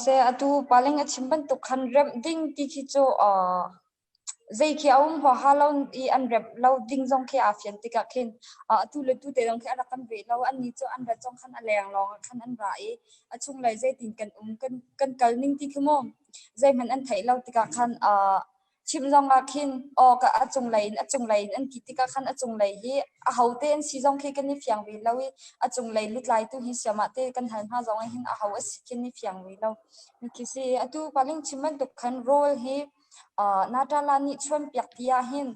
Se atu paling a chim bantuk khan remh ding ti khi cu Zei khi a um huaha lo i an remh lo ding zong khi aa fian tikah khin atu le tu te zong khi a rak kan veh lo. Annih cu an rat zong khan a leng lawng ah khan an ra i a chunglei zeitin kan um kan kal ning ti khi mu zeihmanh an theih lo tikah khan chimh zong ah khin aw ka a cunglei in a cunglei in an ti tikah khan a cunglei hi ahote an si zong khi kan i fiang ve lo i a cunglei lutlai tu hi siamah te kan hal hna zong ah hin aho a si khin i fiang ve lo. Khi si atu paling chim bantuk khan rawl hi Natala nih chuanpiak ti ahhin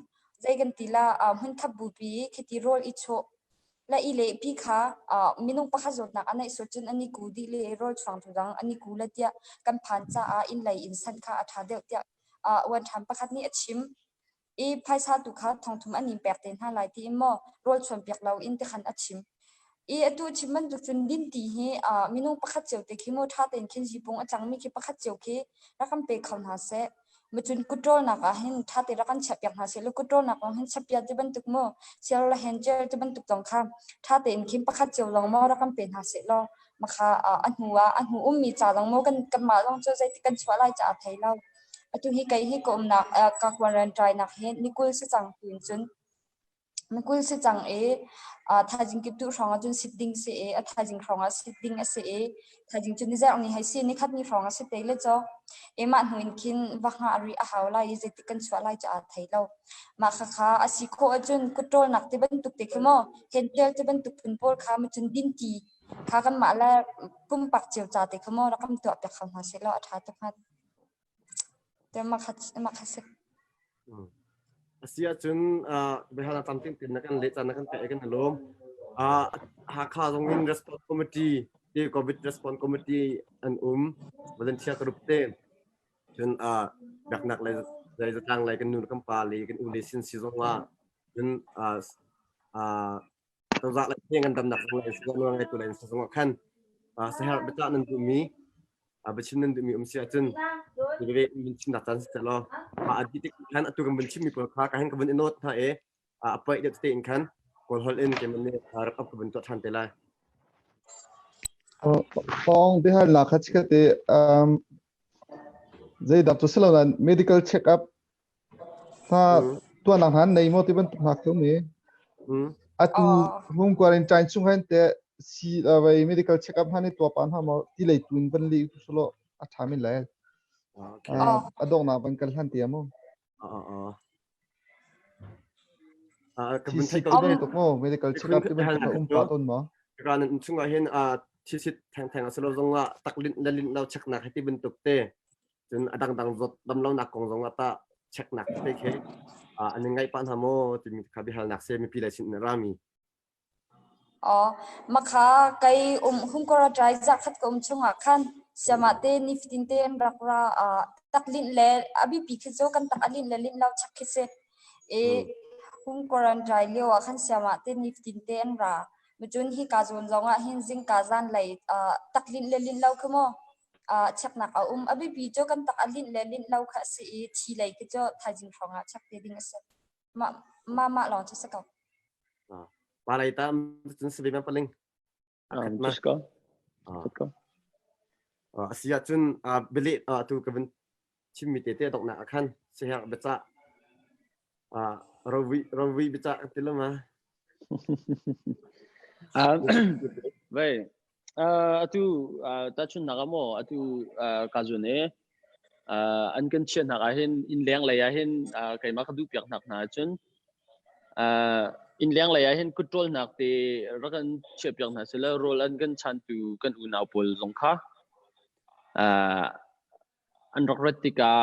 zei kan ti la hmunkhat bupi i khiti rawl i chawh le i lehpi kha minung pakhat zawtnak a neih sual cun an i ku dih le rawl chuang tu dang an i ku le tiah kan phan caah inn lei in sanh kha a ṭha deuh tiah uan ṭhan pakhat nih a chim. I phaisa tu kha thongthum an in pek te hna lai tiin maw rawl chuanpiak loin tikhan a chim. I atu chim bantuk cun dinti hi minung pakhat cio te khi mu ṭha tein khin zipung a cangmi khi pakhat cio khi rak kan pe kho hna seh. Macun kutṭawlnak ah hin ṭha te rak kan chiahpiak hna seh. Kutṭawlnak lawng hin chiahpiak ti bantuk mu sial le hen ti bantuk zong kha ṭha tein khin pakhat cio lawng maw rak kan pe hna seh law makha a hnu ah a hnu ummi ca zong maw kan kanmah zong cu zeitik kan chuah lai caah thei lo. Atu hi kei hi ka umnak ka kuanren ṭainak hi ni 20 si cang tuin cun ni 20 si cang i thaizing kip duh hrawng ah cun sit ding si i a thaizing hrawng ah sit ding a si i thaizing cu ni zarh ni hei si ni khat ni hrawng ah si te le caw i mah hnu in khin va hngah rih a hau lai i zeitik kan chuah lai cu aa thei lo. Mah khakha a si khawh ahcun kutṭawlnak ti bantuk te khi maw hentel ti bantuk phun pawl kha macun dinti kha kanmah le pumpak cio ca te kha maw rak kan tuah piak kho hna seh law a ṭha tuk hnga.
A si ahcun biahalnak tlamtling tein na kan leh caan na kan pek i kan i lawm. Hakha zong in response committee ti COVID response committee an um. Volunteer group te. Cun biaknak lei zatlang lei kan nu le kan pa le kan u le sin si zong ah cun cozah lei he ngandamnak zung lei nawl ngeitu lei zung ah khan saherh biacah nan duhmi biachim nan duhmi um si ahcun veve min chimnak caan si law a dih tik khan atu kan vun chimmi pawl kha ka hin ka vun i note hna i a poih deuh tein khan kawl holh in keimah nih rak up ka vun tuah ṭhan te lai.
Thawng biahalnak kha chikkhat zeidah cu si lo nain medical check up Hna tuahnak hna an nei maw ti bantuk hna khi um i atu home quarantine chung hin teh si vai medical check up hna nih tuah pa hna maw ti lei tu in van li tu solo a ṭha min lai. A donghnak van kal hlan ti mu. TC ti bantuk maw medical check up ti bantuk um pa ton maw?
Ka nan chungah hin thi sit theng theng a silo zongah tak lint le lint lo check nak hi ti bantuk te. Cun a dangdang zawt damlonak kong zong ah tah checknak te khi an in ngaih pah hna maw timi kha biahalnak si mipi lei sin in a rami.
Aw, makha kei um hungkora drai zakhat ka um chungah khan siamah te nifatin te an rak ra taklinh le a bipi khi cu kan tak a linh le linh lo chak khi si. I home quarantine lio ah khan siamah te nifatin te an ra. Macun hi ka zawn zong ah hin zingka zan lei taklinh le linh lo khi maw cheknak a um. A biapi cu kan tak a linh le linh lo kha a si i thi lei khi cu thaizing hrawng ah chek te ding a si. Mah mah mah lawng cu si ko.
Pa lei ta cun si ve ma paling.
Ah, ko. Ko.
A si ahcun bialeh tu ka vun chimmi te te donghnak ah khan siherh biacah rovi rovi biacah kan ti lo ma.
Vai atu tahchunhnak ah maw atu ka zun i an kan chiahnak ah hin innleng lei ah hin keimah ka duhpiak hnak hna ahcun innleng lei ah hin kut ṭawlnak te rak kan chiahpiak hna seh law rawl an kan chantu kan unau pawl zong kha an rak rat tikah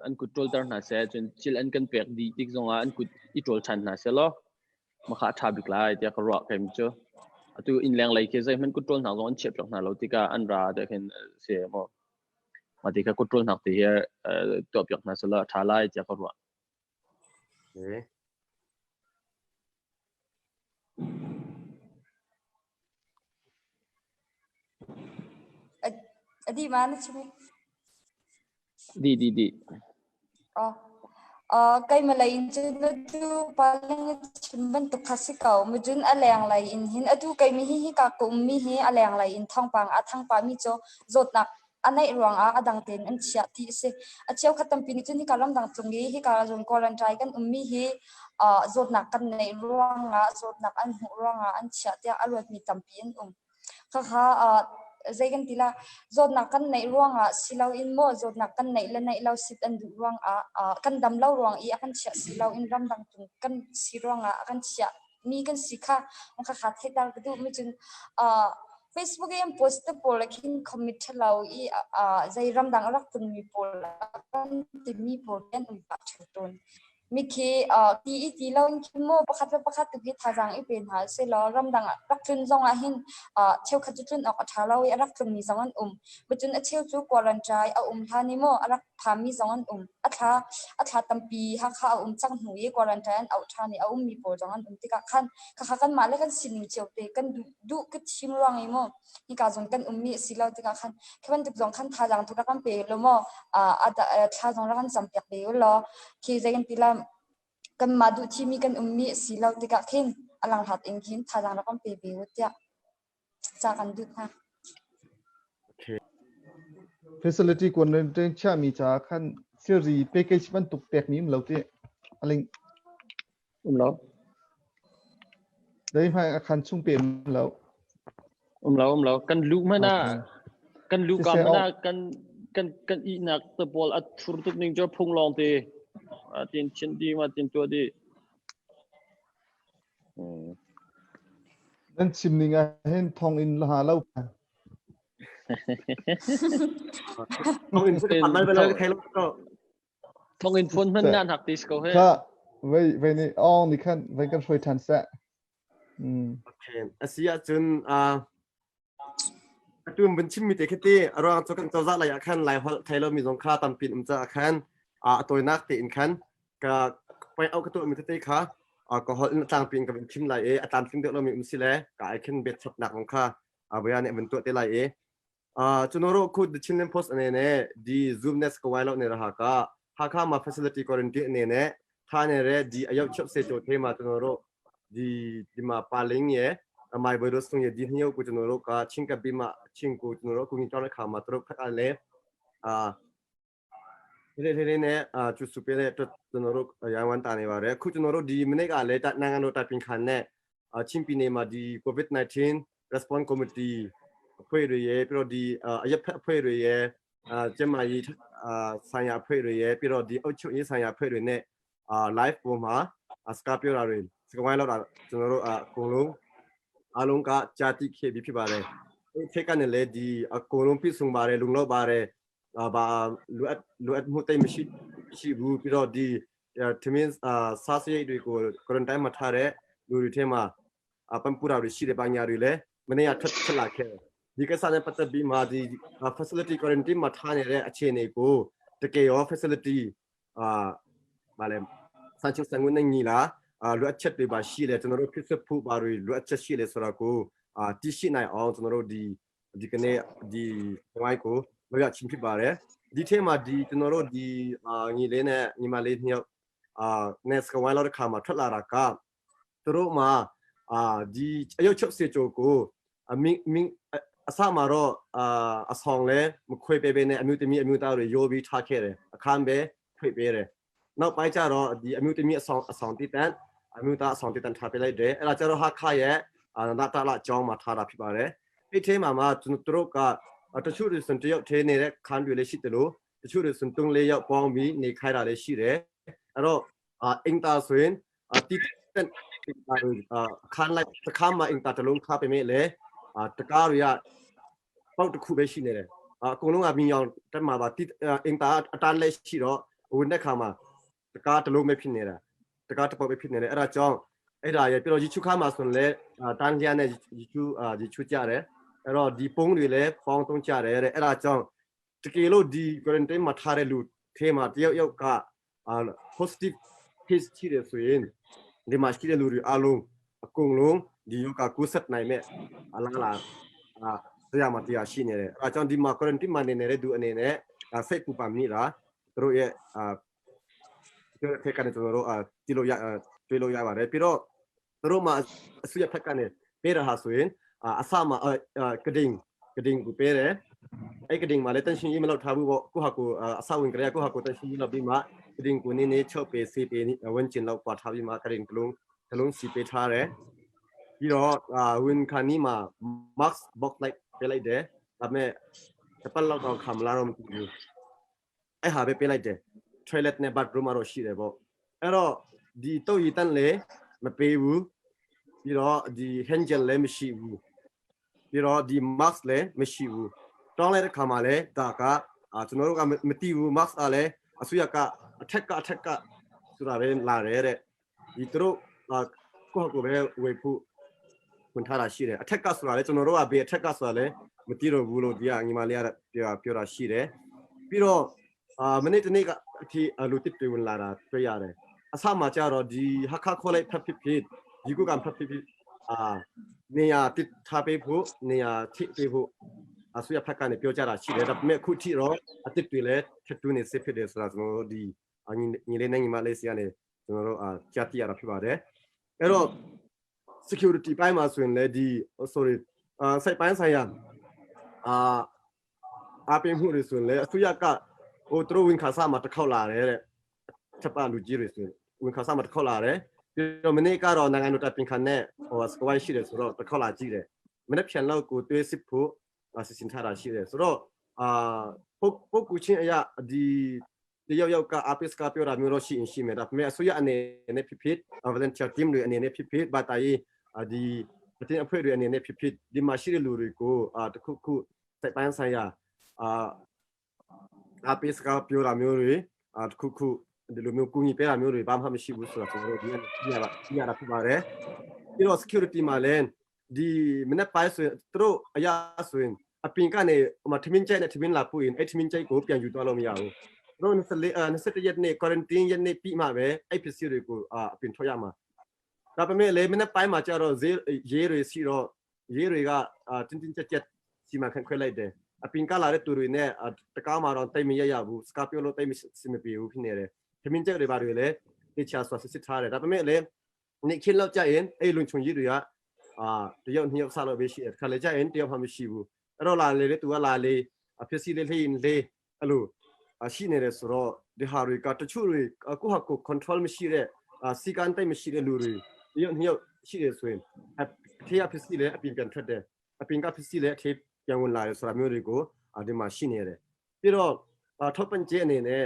an kut ṭawlter hna seh cun thil an kan pek dih tik zongah an kut i ṭawl ṭhan hna seh law Makha a ṭha bik lai tiah ka ruah keim cu. Atu innleng lei khi zeihmanh kutṭawlnak zong an chiahpiak hna lo tikah an ra te khin si maw. Mah ti kha kutṭawlnak ti hi tuahpiak hna selaw a ṭha lai tiah ka ruah.
Okay.
A dih ma na chim?
Di di di.
Oh. Keimah lei in cun atu paling chim bantuk kha si ko. Mujun a leng lei in hin atu keimi hi hika ka ummi hi a leng lei in thawngpang a thang pahmi cu zawtnak a neih ruangah a dang tein an chiah ti a si. A cheukhat tampi nih cun hika ramdang tlung i hika zun quarantine kan ummi hi zawtnak kan neih ruangah zawtnak an hmuh ruangah an chiah tiah a ruatmi tampi an um. Khakha zei kan ti la zawtnak kan neih ruangah si loin maw zawtnak kan neih le neih lo sit an duh ruangah kan dam lo ruang i a kan chiah si loin ramdang tung kan si ruangah a kan chiah mi kan si kha khakha theihter ka duh mi cun Facebook i an post te pawl khin commit ṭhalo i zei ramdang a rak tlungmi pawl kan timi pawl an um pah ṭheo tawn. Mikhi ti i ti lo in khin maw pakhat le pakhat tu hi thazaang i pe hna sehlaw ramdang ah rak tlun zong ah hin cheukhat cu tlun awk a ṭha lo i a rak tlungmi zong an um. Cun a cheu cu quarantine a um hlan i maw a rak phami zong an um. A thla a thla tampi Hakha a um cang hnu i quarantine an auh ṭhan i a ummi pawl zong an um tikah khan khakha kanmah le kan sining cio te kan duh duh ka thim ruang i maw hika zong kan ummi a si lo tikah khan khi bantuk zong khan thazaang tu rak kan pe lo maw thla zong rak kan campiak ve u law khi zei kan ti la kanmah duh thimi kan ummi a si lo tikah khin a langhlat in khin thazaang rak kan pe ve u tiah ca kan duh hna.
Facility quarantine chiahmi caah khan thilri package bantuk pekmi um lo ti aling
Um lo.
Dei hmai a khan chung pe um lo.
Um lo um lo. Kan luh hmanh ah kan luh ka hmanh ah kan kan kan ihnak te pawl a thur tuk ning cu phung lawng te a tin chin di ma tin tua di.
Nan chim ning ah hin thong in la lo.
Thong in mal bel thai lo.
Thonginn phone hman nan hak ti ko he.
Kha vei vei nih ong nih khan vei kan hruai ṭhan seh.
Okay. A si ahcun atu vun chimmi te khi ti a ruang cu kan cozah lei ah khan Lai holh thei lomi zong kha tampi um caah khan a tawinak tein khan ka point out ka tuahmi tete kha ka holh in a tlangpi in ka vun chim lai i a tlamtling deuh lomi um si le ka ai khin bet chapnak zong kha baya nih vun tuah te lai i Cunoro khu The Chinland Post ane ne di Zoom nes ka wai lo ne ra ka Hakha ma facility quarantine ane ne tha ne re di ayo chop se cho the ma cunoro di di ma paling ye mai boy ro sung ye di hniyo ku cunoro ka ching ka bi ma ching ku cunoro ku ngi chong kha ma tro khat le a လေးလေးနဲ့အာကျူစုပေးတဲ့အတွက်ကျွန်တော်တို့ရန်ဝန်တာနေပါတယ်အခုကျွန်တော်တို့ဒီမိနစ်ကလည်းနိုင်ငံတော်တိုင်ပင်ခံနဲ့ချင်းပြည်နယ်မှာဒီ COVID-19 response committee အဖွဲ့တွေရဲ့ပြီးတော့ဒီအရက်ဖက်အဖွဲ့တွေရဲ့အာကျမကြီးအာဆိုင်ရာအဖွဲ့တွေရဲ့ပြီးတော့ဒီအုပ်ချုပ်ရေးဆိုင်ရာအဖွဲ့တွေနဲ့အာ live ပေါ်မှာစကားပြောတာတွေစကားဝိုင်းလောက်တာကျွန်တော်တို့အကုန်လုံးအားလုံးကကြာတိခဲ့ပြီးဖြစ်ပါတယ်အဲ့ထက်ကနေလည်းဒီအကုန်လုံးပြည့်စုံပါတယ်လုံလောက်ပါတယ် ဘာလိုအပ်လိုအပ်မှုတိတ်မရှိရှိဘူးပြီးတော့ဒီထမင်းစားစရိတ်တွေကို quarantine မှာထားတဲ့လူတွေထဲမှာပန်ပူရာတွေရှိတဲ့ဘာညာတွေလည်းမနေ့ကထွက်ထွက်လာခဲ့တယ်ဒီကိစ္စနဲ့ပတ်သက်ပြီးမှဒီ facility quarantine မှာထားနေတဲ့အခြေအနေကိုတကယ်ရော facility အာဘာလဲစံချင်းစံငွေနဲ့ညီလားအာလိုအပ်ချက်တွေပါရှိတယ်ကျွန်တော်တို့ဖြစ်ဖြစ်ဖို့ပါတွေလိုအပ်ချက်ရှိတယ်ဆိုတော့ကိုအာတရှိနိုင်အောင်ကျွန်တော်တို့ဒီဒီကနေ့ဒီဝိုင်းကိုမပြချင်းဖြစ်ပါတယ်ဒီထဲမှာဒီကျွန်တော်တို့ဒီအာညီလေးနဲ့ညီမလေးနှစ်ယောက်အာ next ကဝိုင်းလောက်တဲ့ခါမှာထွက်လာတာကသူတို့မှာအာဒီအယုတ်60ကျော်ကိုအမင်းမင်းအစမှာတော့အာအဆောင်လဲမခွေပေးပေးနဲ့အမျိုးသမီးအမျိုးသားတွေရိုးပြီးထားခဲ့တယ်အခန်းပဲခွေပေးတယ်နောက်ပိုင်းကျတော့ဒီအမျိုးသမီးအဆောင်အဆောင်တည်တံ့အမျိုးသားအဆောင်တည်တံ့ထားပေးလိုက်တယ်အဲ့ဒါကျတော့ဟာခရဲ့အာနာတလာအကြောင်းမှာထားတာဖြစ်ပါတယ်အဲ့ထဲမှာမှကျွန်တော်တို့ကတချို့တွေဆိုတယောက်ထဲနေတဲ့ခန်းတွေလည်းရှိတယ်လို့တချို့တွေဆို3 4ယောက်ပေါင်းပြီးနေခိုင်းတာလည်းရှိတယ်အဲ့တော့အာအင်တာဆိုရင်တိတန့်အင်တာတွေအခန်းလိုက်တစ်ခါမှအင်တာတစ်လုံးခါပေးမယ်လေအာတကားတွေကပေါက်တစ်ခုပဲရှိနေတယ်အကုန်လုံးကမြင်အောင်တက်မှာပါအင်တာအတန်းလက်ရှိတော့ဝင်တဲ့ခါမှာတကားတစ်လုံးပဲဖြစ်နေတာတကားတစ်ပေါက်ပဲဖြစ်နေတယ်အဲ့ဒါကြောင့်အဲ့ဒါရပြီးတော့ရီချူခါမှာဆိုရင်လည်းတန်းလျာနဲ့ရီချူရီချူကြတယ်အဲ့တော့ဒီပုံးတွေလည်းပေါင်းသုံးကြတယ်တဲ့အဲ့ဒါကြောင့်တကယ်လို့ဒီ quarantine မှာထားတဲ့လူထဲမှာတယောက်ယောက်ကအာ positive case ရှိတယ်ဆိုရင်ဒီမှာရှိတဲ့လူတွေအားလုံးအကုန်လုံးဒီယောဂကူးဆက်နိုင်မဲ့အလားလာအာတရားမှာတရားရှိနေတယ်အဲအကြောင်းဒီမှာ quarantine မှာနေနေတဲ့သူအနေနဲ့စိတ်ပူပန်မိတာသူတို့ရဲ့အာသူတို့ထက်ကနေကျွန်တော်တို့အာကြည့်လို့ရတွေ့လို့ရပါတယ်ပြီးတော့သူတို့မှာအစုရဖက်ကနေပေးတာဟာဆိုရင်အစမှာကဒင်းကဒင်းကိုပေးတယ်အဲ့ကဒင်းမှာလည်းတန်ရှင်ကြီးမလောက်ထားဘူးပေါ့ကိုဟာကိုအစဝင်ကြရကိုဟာကိုတန်ရှင်ကြီးလောက်ပြီးမှကဒင်းကိုနင်းနေချုပ်ပေးစီပေးဝင်ကျင်လောက်ပွားထားပြီးမှကဒင်းကလုံးကလုံးစီပေးထားတယ်ပြီးတော့အာဝင်ခါနီမှာ mask box လိုက်ပေးလိုက်တယ်ဒါပေမဲ့တပတ်လောက်တော့ခံမလာတော့မသိဘူးအဲ့ဟာပဲပေးလိုက်တယ် toilet နဲ့ bathroom မှာတော့ရှိတယ်ပေါ့အဲ့တော့ဒီတုတ်ရီတန်းလည်းမပေးဘူးပြီးတော့ဒီ hand gel လည်းမရှိဘူးပြီးတော့ဒီ mask လည်းမရှိဘူးတောင်းလိုက်တဲ့ခါမှာလည်းဒါကအာကျွန်တော်တို့ကမသိဘူး mask ကလည်းအစိုးရကအထက်ကအထက်ကဆိုတာပဲလာတယ်တဲ့ဒီသူတို့ကိုယ့်ကိုယ်ပဲဝေဖို့ဝင်ထားတာရှိတယ်အထက်ကဆိုတာလည်းကျွန်တော်တို့ကဘေးအထက်ကဆိုတာလည်းမသိတော့ဘူးလို့ဒီကညီမလေးကပြောပြောတာရှိတယ်ပြီးတော့အာမနေ့တနေ့ကအထီအလူတစ်တွေဝင်လာတာတွေ့ရတယ်အဆမှကြတော့ဒီဟခခေါ်လိုက်ဖက်ဖြစ်ဖြစ်ဒီကုကံဖက်ဖြစ်ဖြစ်အာနေရာတစ်ထားပေးဖို့နေရာထိပေးဖို့အဆွေဖက်ကနေပြောကြတာရှိတယ်ဒါပေမဲ့အခုထိတော့အတစ်တွေလည်းထက်တူးနေစစ်ဖြစ်တယ်ဆိုတာကျွန်တော်တို့ဒီညီလေးနဲ့ညီမလေးစီကနေကျွန်တော်တို့အာကြားသိရတာဖြစ်ပါတယ်အဲ့တော့ security ပိုင်းမှာဆိုရင်လည်းဒီ sorry အာစိုက်ပိုင်းဆိုင်ရာအာအပင်မှုတွေဆိုရင်လည်းအစိုးရကဟိုသူတို့ဝင်ခါစားမှာတစ်ခေါက်လာတယ်တဲ့ချက်ပလူကြီးတွေဆိုရင်ဝင်ခါစားမှာတစ်ခေါက်လာတယ်ပြီးတော့မနေ့ကတော့နိုင်ငံတော်တပ်ပင်ခံနဲ့ဟိုစကွိုင်းရှိတယ်ဆိုတော့တစ်ခေါက်လာကြည့်တယ်မနေ့ဖြန်လောက်ကိုတွေးစစ်ဖို့စီစဉ်ထားတာရှိတယ်ဆိုတော့အာပုတ်ပုတ်ကူချင်းအရာဒီတယောက်ယောက်ကအပိစကပြောတာမျိုးတော့ရှိရင်ရှိမယ်ဒါပေမဲ့အစိုးရအနေနဲ့ဖြစ်ဖြစ် volunteer team တွေအနေနဲ့ဖြစ်ဖြစ်ဘာတာရေးဒီအတင်းအဖွဲ့တွေအနေနဲ့ဖြစ်ဖြစ်ဒီမှာရှိတဲ့လူတွေကိုအာတခုခုစိုက်ပိုင်းဆိုင်ရာအာအပိစကပြောတာမျိုးတွေအာတခုခုဒီလိုမျိုးကူညီပေးတာမျိုးတွေဘာမှမရှိဘူးဆိုတော့ကျွန်တော်တို့ဒီကြည့်ရတာကြည့်ရတာဖြစ်ပါတယ်ပြီးတော့ security မှာလည်းဒီမနေ့ပိုင်းဆိုရင်သူတို့အရာဆိုရင်အပင်ကနေဟိုမှာထမင်းကြိုက်နဲ့ထမင်းလာပို့ရင်အဲ့ထမင်းကြိုက်ကိုပြန်ယူသွားလို့မရဘူးတို့24 21ရက်နေ့ quarantine ရက်နေ့ပြီးမှပဲအဲ့ပစ္စည်းတွေကိုအာအပင်ထွက်ရမှာဒါပေမဲ့လေမနေ့ပိုင်းမှာကျတော့ဈေးရေးတွေစီတော့ရေးတွေကအာတင်းတင်းကြပ်ကြပ်စီမံခန့်ခွဲလိုက်တယ်အပင်ကလာတဲ့သူတွေနဲ့တကားမှာတော့တိတ်မရရဘူးစကားပြောလို့တိတ်မစမပြေဘူးဖြစ်နေတယ်ထမင်းကြက်တွေဘာတွေလဲတေချာစွာစစ်စစ်ထားတယ်ဒါပေမဲ့လေနေ့ခင်းလောက်ကြရင်အဲ့လုံချုံကြီးတွေကအာတယောက်နှစ်ယောက်ဆလို့ပဲရှိတယ်ခါလေကြရင်တယောက်မှမရှိဘူးအဲ့တော့လာလေလေသူကလာလေအဖြစ်စီလေးလေးလေးအဲ့လိုရှိနေတယ်ဆိုတော့ဒီဟာတွေကတချို့တွေကိုဟာကို control မရှိတဲ့စီကန်တိတ်မရှိတဲ့လူတွေတယောက်နှစ်ယောက်ရှိတယ်ဆိုရင်အထေးအဖြစ်စီလည်းအပြင်ပြန်ထွက်တယ်အပြင်ကဖြစ်စီလည်းအထေးပြန်ဝင်လာတယ်ဆိုတာမျိုးတွေကိုဒီမှာရှိနေတယ်ပြီးတော့ထောက်ပံ့ခြင်းအနေနဲ့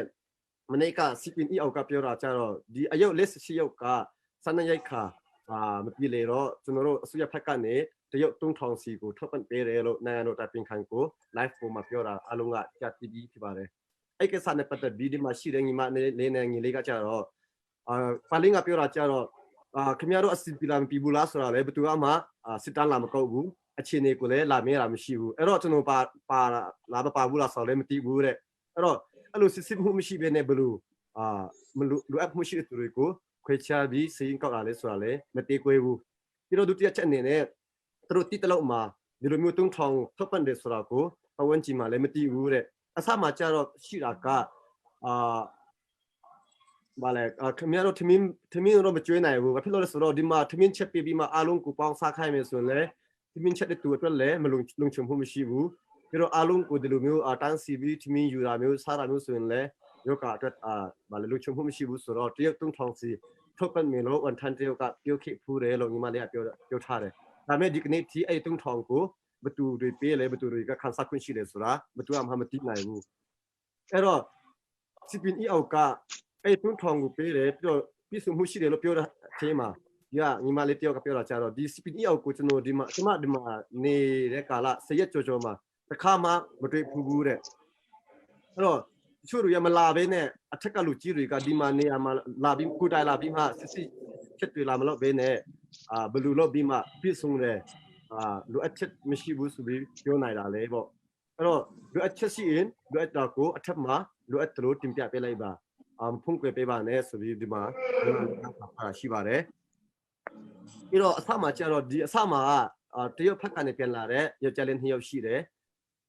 မနေ့ကစီပင်အီအောက်ကပြောတာကြတော့ဒီအယုတ်လက်ရှိယုတ်ကစနရိုက်ခါအာမပြေလေတော့ကျွန်တော်တို့အစိုးရဖက်ကနေ တရုတ်3000စီကိုထောက်ပံ့ပေးတယ်လို့နိုင်ငံတော်တိုင်ပင်ခံကို live ပေါ်မှာပြောတာအလုံးကကြားသိပြီးဖြစ်ပါတယ်အဲ့ကိစ္စနဲ့ပတ်သက်ပြီးဒီမှာရှိတဲ့ညီမလေးနဲ့ညီလေးကကြတော့အာဖာလင်းကပြောတာကြတော့အာခင်ဗျားတို့အစီပီလာမပြီးဘူးလားဆိုတာလည်းဘယ်သူမှစစ်တမ်းလာမကောက်ဘူးအခြေအနေကိုလည်းလာမြဲတာမရှိဘူးအဲ့တော့ကျွန်တော်ပါပါလာမပါဘူးလားဆိုတော့လည်းမသိဘူးတဲ့အဲ့တော့အဲ့လိုစစ်စစ်မှုမရှိဘဲနဲ့ဘလို့အာမလိုလိုအပ်မှုရှိတဲ့သူတွေကိုခွဲခြားပြီးစရင်ကောက်လာလဲဆိုတာလည်းမတေးကွဲဘူးပြီးတော့ဒုတိယချက်အနေနဲ့သူတို့တိတလောက်မှာဒီလိုမျိုး3000ထောက်ပံ့တယ်ဆိုတာကိုပတ်ဝန်းကျင်မှာလည်းမသိဘူးတဲ့အစမှကြတော့ရှိတာကအာဘာလဲခင်ဗျားတို့ထမင်းထမင်းတော့မကျွေးနိုင်ဘူးဘာဖြစ်လို့လဲဆိုတော့ဒီမှာထမင်းချက်ပေးပြီးမှအားလုံးကိုပေါင်းစားခိုင်းမယ်ဆိုရင်လည်းထမင်းချက်တဲ့သူအတွက်လည်းမလုံလုံခြုံမှုမရှိဘူးပြီးတော့အားလုံးကိုဒီလိုမျိုးတန်းစီပြီးထမင်းယူတာမျိုးစားတာမျိုးဆိုရင်လည်းယောဂအတွက်အာဘာလဲလုံခြုံမှုမရှိဘူးဆိုတော့တရုတ်3000စီထုတ်ပတ်မယ်လို့ဝန်ထမ်းတရုတ်ကပြောခဲ့ဖူးတယ်လို့ညီမလေးကပြောပြောထားတယ်ဒါပေမဲ့ဒီကနေ့ဒီအဲ့3000ကိုဘသူတွေပေးလဲဘသူတွေကခန်းစားခွင့်ရှိတယ်ဆိုတာဘသူမှမသိနိုင်ဘူးအဲ့တော့စီပင်အီအောက်ကအဲ့3000ကိုပေးတယ်ပြီးတော့ပြည့်စုံမှုရှိတယ်လို့ပြောတဲ့အချိန်မှာဒီကညီမလေးတယောက်ကပြောတာကြတော့ဒီစီပင်အီအောက်ကိုကျွန်တော်ဒီမှာကျွန်မဒီမှာနေတဲ့ကာလဆရက်ကြော်ကြော်မှာတခါမှမတွေ့ဘူးဘူးတဲ့အဲ့တော့တချို့တွေကမလာဘဲနဲ့အထက်ကလူကြီးတွေကဒီမှာနေရာမှာလာပြီးကိုတိုင်လာပြီးမှစစ်စစ်ချက်တွေလာမလို့ဘဲနဲ့အာဘလူလို့ပြီးမှပြည့်စုံတယ်အာလိုအပ်ချက်မရှိဘူးဆိုပြီးပြောနိုင်တာလေပေါ့အဲ့တော့လိုအပ်ချက်ရှိရင်လိုအပ်တာကိုအထက်မှာလိုအပ်တယ်လို့တင်ပြပေးလိုက်ပါအာဖုန်းကွယ်ပေးပါနဲ့ဆိုပြီးဒီမှာရှိပါတယ်ပြီးတော့အစမှာကျတော့ဒီအစမှာအာတရုတ်ဖက်ကနေပြန်လာတဲ့ယောက်ျားလေးနှစ်ယောက်ရှိတယ်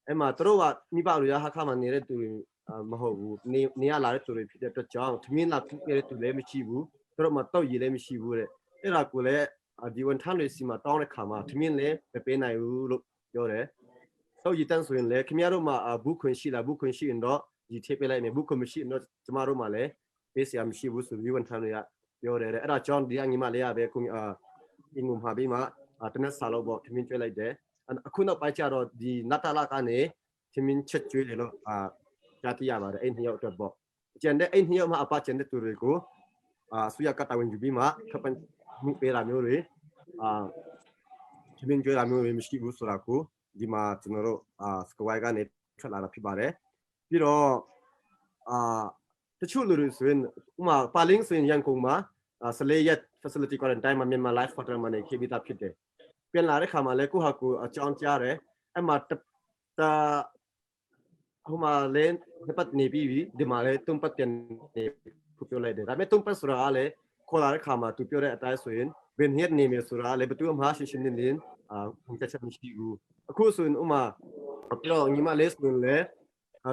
အဲ့မှာသူတို့ကမိဘတွေကဟာခါမှာနေတဲ့သူတွေမဟုတ်ဘူးနေနေရလာတဲ့သူတွေဖြစ်တဲ့အတွက်ကြောင့်ထမင်းလာပြတဲ့သူလည်းမရှိဘူးသူတို့မှာတောက်ရည်လည်းမရှိဘူးတဲ့အဲ့ဒါကိုလည်းဒီဝန်ထမ်းတွေစီမှာတောင်းတဲ့ခါမှာထမင်းလည်းမပေးနိုင်ဘူးလို့ပြောတယ်တောက်ရည်တန်းဆိုရင်လည်းခင်ဗျားတို့မှာဘူးခွင်ရှိလားဘူးခွင်ရှိရင်တော့ဒီထည့်ပေးလိုက်မယ်ဘူးခွင်မရှိရင်တော့ကျမတို့မှာလည်းပေးစရာမရှိဘူးဆိုပြီးဝန်ထမ်းတွေကပြောတယ်တဲ့အဲ့ဒါကြောင့်ဒီအညီမလေးရပဲခုအာအင်ငုံမှာပြီးမှတနက်စာလို့ပေါ့ထမင်းကျွေးလိုက်တယ်အခုနောက်ပိုင်းကျတော့ဒီနတ်တလာကနေထမင်းချက်ကျွေးတယ်လို့အာကြားသိရပါတယ်အဲ့နှစ်ယောက်အတွက်ပေါ့ကျန်တဲ့အဲ့နှစ်ယောက်မှအပကျန်တဲ့သူတွေကိုအာဆူရကတာဝန်ယူပြီးမှထပ်ပန်မှုပေးတာမျိုးတွေအာထမင်းကျွေးတာမျိုးတွေမရှိဘူးဆိုတာကိုဒီမှာကျွန်တော်တို့အာစကဝိုင်ကနေထွက်လာတာဖြစ်ပါတယ်ပြီးတော့အာတချို့လူတွေဆိုရင်ဥမာပါလင်းဆိုရင်ရန်ကုန်မှာဆလေရက် facility quarantine မှာမြန်မာ life hotel မှာနေခဲ့ပြီးသားဖြစ်တယ်ပြန်လာတဲ့ခါမှာလည်းကိုဟာကိုအကြောင်းကြားတယ်အဲ့မှာတဟိုမှာလည်းနှစ်ပတ်နေပြီးပြီဒီမှာလည်းသုံးပတ်ပြန်နေခုပြောလိုက်တယ်ဒါပေမဲ့သုံးပတ်ဆိုတာကလည်းခေါ်လာတဲ့ခါမှာသူပြောတဲ့အတိုင်းဆိုရင်ဘယ်နှစ်နေမယ်ဆိုတာလည်းဘယ်သူမှရှင်းရှင်းလင်းလင်းအာခုချက်ချက်မရှိဘူးအခုဆိုရင်ဥမာပြောညီမလေးဆိုရင်လည်း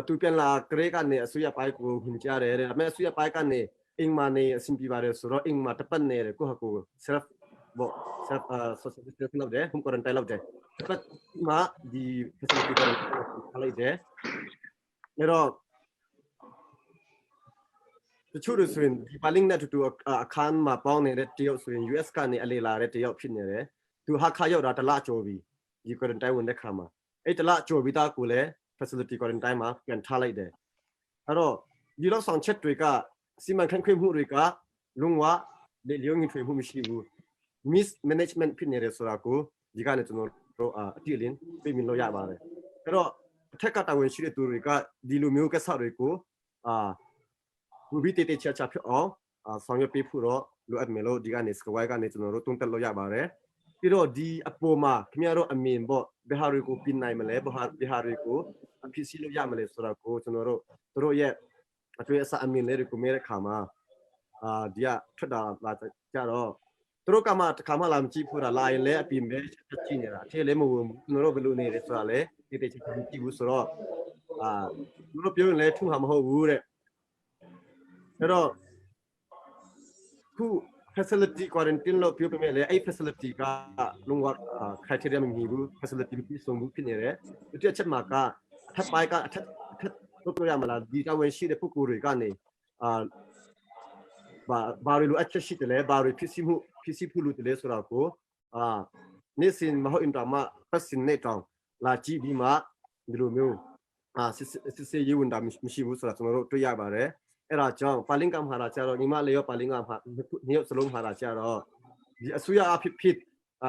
သူပြန်လာကလေးကနေအစိုးရပိုင်းကိုဟွန်ကြားတယ်ဒါပေမဲ့အစိုးရပိုင်းကနေအိမ်မှာနေအဆင်ပြေပါတယ်ဆိုတော့အိမ်မှာတပတ်နေတယ်ကိုဟာကို self ပေါ့ self social distancing လုပ်တယ် home quarantine လုပ်တယ်တပတ်မှာဒီ facility quarantine ထားလိုက်တယ်အဲ့တော့တချို့တွေဆိုရင်ဒီပါလင်းနဲ့တူတူအခန်းမှာပေါင်းနေတဲ့တယောက်ဆိုရင် US ကနေအလေလာတဲ့တယောက်ဖြစ်နေတယ်သူဟာခါရောက်တာတလကျော်ပြီဒီ quarantine ဝင်တဲ့ခါမှာအဲ့တလကျော်ပြီးသားကိုလည်း facility quarantine မှာပြန်ထားလိုက်တယ်အဲ့တော့ဒီလောက်ဆောင်ချက်တွေကစီမံခန့်ခွဲမှုတွေကလုံးဝလေလျောငင်ထွေမှုမရှိဘူး mismanagement ဖြစ်နေတယ်ဆိုတာကိုဒီကနေကျွန်တော်တို့အတိအလင်းပြမြင်လို့ရပါတယ်အဲ့တော့အထက်ကတာဝန်ရှိတဲ့သူတွေကဒီလိုမျိုးကိစ္စတွေကိုအာဘူဘီတေတေချာချာဖြစ်အောင်ဆောင်ရွက်ပေးဖို့တော့လိုအပ်မယ်လို့ဒီကနေစကဝိုင်းကနေကျွန်တော်တို့တုံ့တက်လို့ရပါတယ်ပြီးတော့ဒီအပေါ်မှာခင်ဗျားတို့အမြင်ပေါ့ဘယ်ဟာတွေကိုပြင်နိုင်မလဲဘယ်ဟာဘယ်ဟာတွေကိုအဖြစ်စီလို့ရမလဲဆိုတာကိုကျွန်တော်တို့တို့ရဲ့အတွေ့အစအမြင်လေးတွေကိုမဲတဲ့ခါမှာအာဒီကထွက်တာလာကြတော့သူတို့ကမှတခါမှလာမကြည့်ဘူးလားလာရင်လည်းအပြင်ပဲကြည့်နေတာအထက်လည်းမဝင်ဘူးကျွန်တော်တို့ဘယ်လိုနေလဲဆိုတာလည်းတိတိကျကျမကြည့်ဘူးဆိုတော့အာသူတို့ပြောရင်လည်းထူမှာမဟုတ်ဘူးတဲ့အဲ့တော့ခု facility quarantine လို့ပြောပြမယ်လေအဲ့ facility ကလုံးဝ criteria မမီဘူး facility မပြည့်စုံဘူးဖြစ်နေတယ်ဒီတစ်ချက်မှာကအထက်ပိုင်းကအထက်အထက်လို့ပြောရမလားဒီတာဝန်ရှိတဲ့ပုဂ္ဂိုလ်တွေကနေအာဘာဘာတွေလိုအပ်ချက်ရှိတယ်လဲဘာတွေဖြစ်စီမှုဖြစ်စီဖို့လိုတယ်လဲဆိုတာကိုအာနေ့စဉ်မဟုတ်အင်တာမပတ်စင်နေတောင်လာကြည့်ပြီးမှဒီလိုမျိုးအာစစ်စစ်စစ်ရေးဝင်တာမရှိဘူးဆိုတာကျွန်တော်တို့တွေ့ရပါတယ်အဲ့ဒါကြောင့်ပါလင်ကံမှာလာကြတော့ညီမလေးရောပါလင်ကံမှာနှစ်ယောက်စလုံးမှာလာကြတော့ဒီအစိုးရအဖြစ်ဖြစ်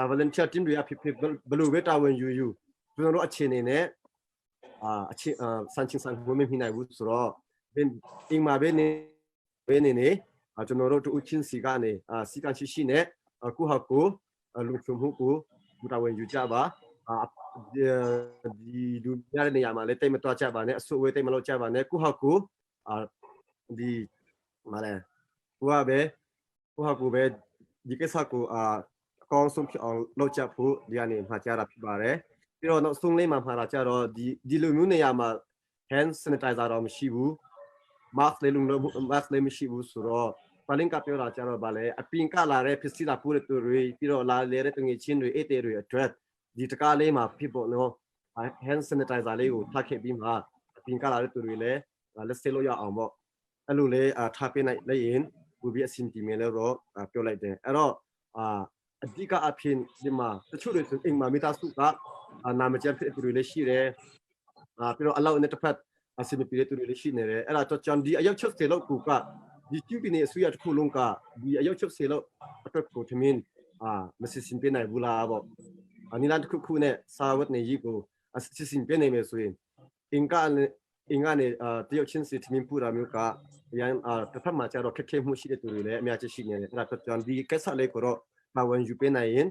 Volunteer team တွေအဖြစ်ဖြစ်ဘလို့ပဲတာဝန်ယူယူကျွန်တော်တို့အခြေအနေနဲ့အာအခြေစန်ချင်းစန်ဝင်မမိနိုင်ဘူးဆိုတော့အိမ်မှာပဲနေပဲနေနေကျွန်တော်တို့တူချင်းစီကနေအာစီကန်ရှိရှိနဲ့ကိုဟာကိုလုံခြုံမှုကိုတာဝန်ယူကြပါအာဒီလူများတဲ့နေရာမှာလည်းတိတ်မတော့ကြပါနဲ့အဆူအဝေးတိတ်မလုပ်ကြပါနဲ့ကိုဟာကိုအာဒီမလဲကိုကပဲကိုဟာကိုပဲဒီကိစ္စကိုအာအကောင်းဆုံးဖြစ်အောင်လုပ်ကြဖို့ဒီကနေမှာကြားတာဖြစ်ပါတယ်ပြီးတော့နောက်ဆုံးလေးမှာမှာတာကြတော့ဒီဒီလိုမျိုးနေရာမှာ hand sanitizer တော့မရှိဘူး mask လေးလုံးလုံး mask လေးမရှိဘူးဆိုတော့ပလင်ကပြောတာကြတော့ဗာလေအပင်ကလာတဲ့ဖြစ်စီလာပူတဲ့သူတွေပြီးတော့လာလေတဲ့တငယ်ချင်းတွေဧည့်သည်တွေအတွက်ဒီတကားလေးမှာဖြစ်ပေါ့နော် hand sanitizer လေးကိုထားခဲ့ပြီးမှအပင်ကလာတဲ့သူတွေလည်းလက်ဆေးလို့ရအောင်ပေါ့အဲ့လိုလေးထားပေးနိုင်လိုက်ရင်ဘူပြီးအဆင်ပြေမယ်လို့တော့ပြောလိုက်တယ်အဲ့တော့အာအဓိကအဖြစ်ဒီမှာတချို့တွေဆိုအိမ်မှာမိသားစုကနာမကျန်းဖြစ်တဲ့သူတွေလည်းရှိတယ်အာပြီးတော့အလောက်နဲ့တစ်ဖက်အဆင်မပြေတဲ့သူတွေလည်းရှိနေတယ်အဲ့ဒါတော့ကျွန်ဒီအယောက်60လောက်ကူကဒီကျူပီနေအစိုးရတစ်ခုလုံးကဒီအယောက်60လောက်အတွက်ကိုထမင်းအာမစစ်စင်ပေးနိုင်ဘူးလားပေါ့အနီလန်တစ်ခုခုနဲ့စာဝတ်နေကြီးကိုအစစ်စင်ပေးနိုင်မယ်ဆိုရင်အင်ကအင်ကနေအာတယောက်ချင်းစီထမင်းပူတာမျိုးကအရန်အာတစ်ဖက်မှာကျတော့ခက်ခဲမှုရှိတဲ့သူတွေလည်းအများကြီးရှိနေတယ်အဲ့ဒါတော့ကျွန်ဒီကိစ္စလေးကိုတော့ပါဝင်ယူပေးနိုင်ရင်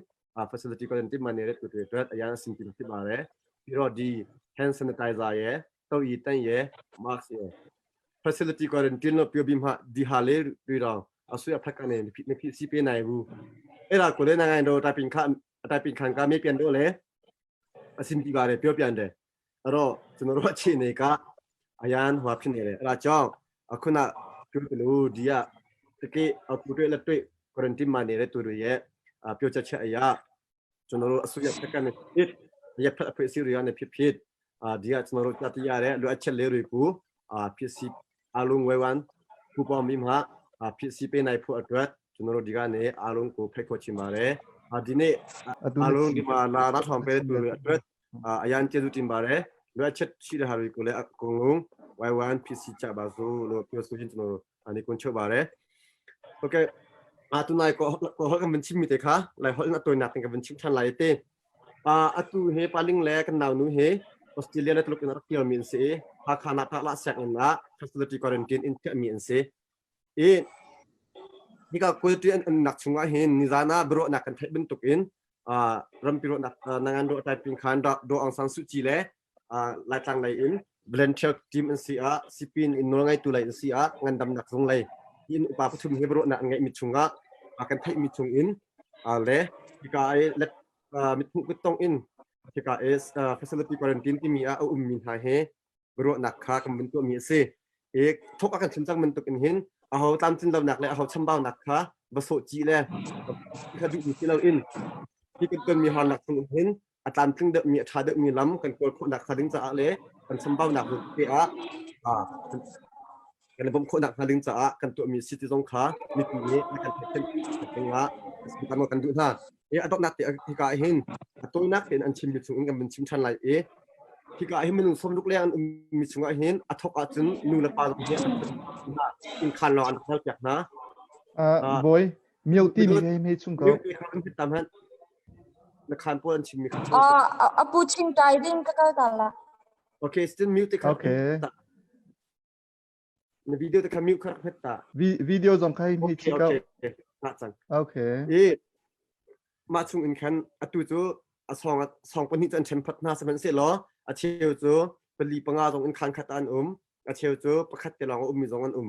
facility quarantine မှာနေတဲ့သူတွေအတွက်အရန်အဆင်ပြေဖြစ်ပါတယ်ပြီးတော့ဒီ hand sanitizer ရယ်တုပ်ရည်တန့်ရယ် mask ရယ် facility quarantine လို့ပြောပြီးမှဒီဟာလေးတွေတော့အစိုးရဖက်ကနေမဖြစ်စီပေးနိုင်ဘူးအဲ့ဒါကိုလည်းနိုင်ငံတော်တိုင်ပင်ခတိုင်ပင်ခံကမေးပြန်တော့လေအဆင်ပြေပါတယ်ပြောပြန်တယ်အဲ့တော့ကျွန်တော်တို့အခြေအနေကအရန်ဟိုဖြစ်နေတယ်အဲ့ဒါကြောင့်အခုနပြောတယ်လို့ဒီကတကယ်အခုတွေ့လက်တွေ့ quarantine မှာနေတဲ့သူတွေရဲ့ပြောချက်ချက်အရာကျွန်တော်တို့အစိုးရဖက်ကနေဖြစ်ရဖက်အဖွဲ့အစည်းတွေကနေဖြစ်ဖြစ်အာဒီကကျွန်တော်တို့တတိယတဲ့လိုအပ်ချက်လေးတွေကိုအာဖြစ်စီအလုံးဝဲဝမ်ပူပေါင်းပြီးမှအာဖြစ်စီပေးနိုင်ဖို့အတွက်ကျွန်တော်တို့ဒီကနေအားလုံးကိုဖိတ်ခေါ်ချင်ပါတယ်အာဒီနေ့အားလုံးဒီမှာလာတော့ထောင်ပေးတဲ့သူတွေအတွက်အာအရန်ကျေးဇူးတင်ပါတယ်လိုအပ်ချက်ရှိတဲ့ဟာတွေကိုလည်းအကုန်လုံးဝိုင်ဝမ်ဖြစ်စီကြပါစို့လို့ပြောဆိုရင်ကျွန်တော်တို့အနေကွန်ချုပ်ပါတယ်ဟုတ်ကဲ့အာတူနိုင်ကိုကိုဟောကမချစ်မိတဲ့ခါလိုက်ဟောနာတိုနာတင်ကမချစ်ထန်လိုက်တဲ့အာအတူဟေပါလင်းလဲကနောင်နူဟေ Australia le tluk in rak tial mi an si Hakha na ta la sak in na facility quarantine in mi an si i hika quality an nak chungah hin nizana bro nak kan theih bantuk in rampi ro nak nangan ro typing khan do Aung San Suu Kyi le Laitlang lei in volunteer team an si ah sipin in nawl ngaitu lei an si ah ngandamnak zung lei in upa pathum he bro nak ngeih mi chungah kan theih mi chung in le hika ai let mithmuh kuttong in hika is facility quarantine timi ah a ummi hna he ruahnak kha kan vun tuahmi a si. I thok a kan chim cang bantuk in hin aho tlamtlin lonak le aho chambaunak kha va sawh cih le kha duhmi si loin hi kan tonmi harnak chung in hin a tlamtling deuhmi a ṭha deuhmi lam kan kawl khawhnak hnga ding caah le kan chambaunak te ah kan i bawmh khawhnak hnga ding caah kan tuahmi si ti zong kha mipi nih kan theih dingah kan duh hna. I a donghnak te hika ah hin a tawinak tein an chimmi chung in kan vun chim ṭhan lai i hika ah hin minung 60 leng an ummi chungah hin a thawk ahcun nu le pa zong hi inn khaan lawng an hal piak hna.
Bawi, mio ti mi he me chung ko.
Tam han na khaan pawl an chimmi kha.
Apu ching tai ding ka kal ta la.
Okay, still mute te kha.
Okay.
Na video te kha mute kha hmet ta.
Video zong kha hi
chi
ko.
Okay, cang.
Okay.
I mah chung in khan atu cu a song song pahnih cu an ṭhen phot hna sihmanhsehlaw a cheu cu pali panga zong in khaan khat ah an um a cheu cu pakhat te lawng a ummi zong an um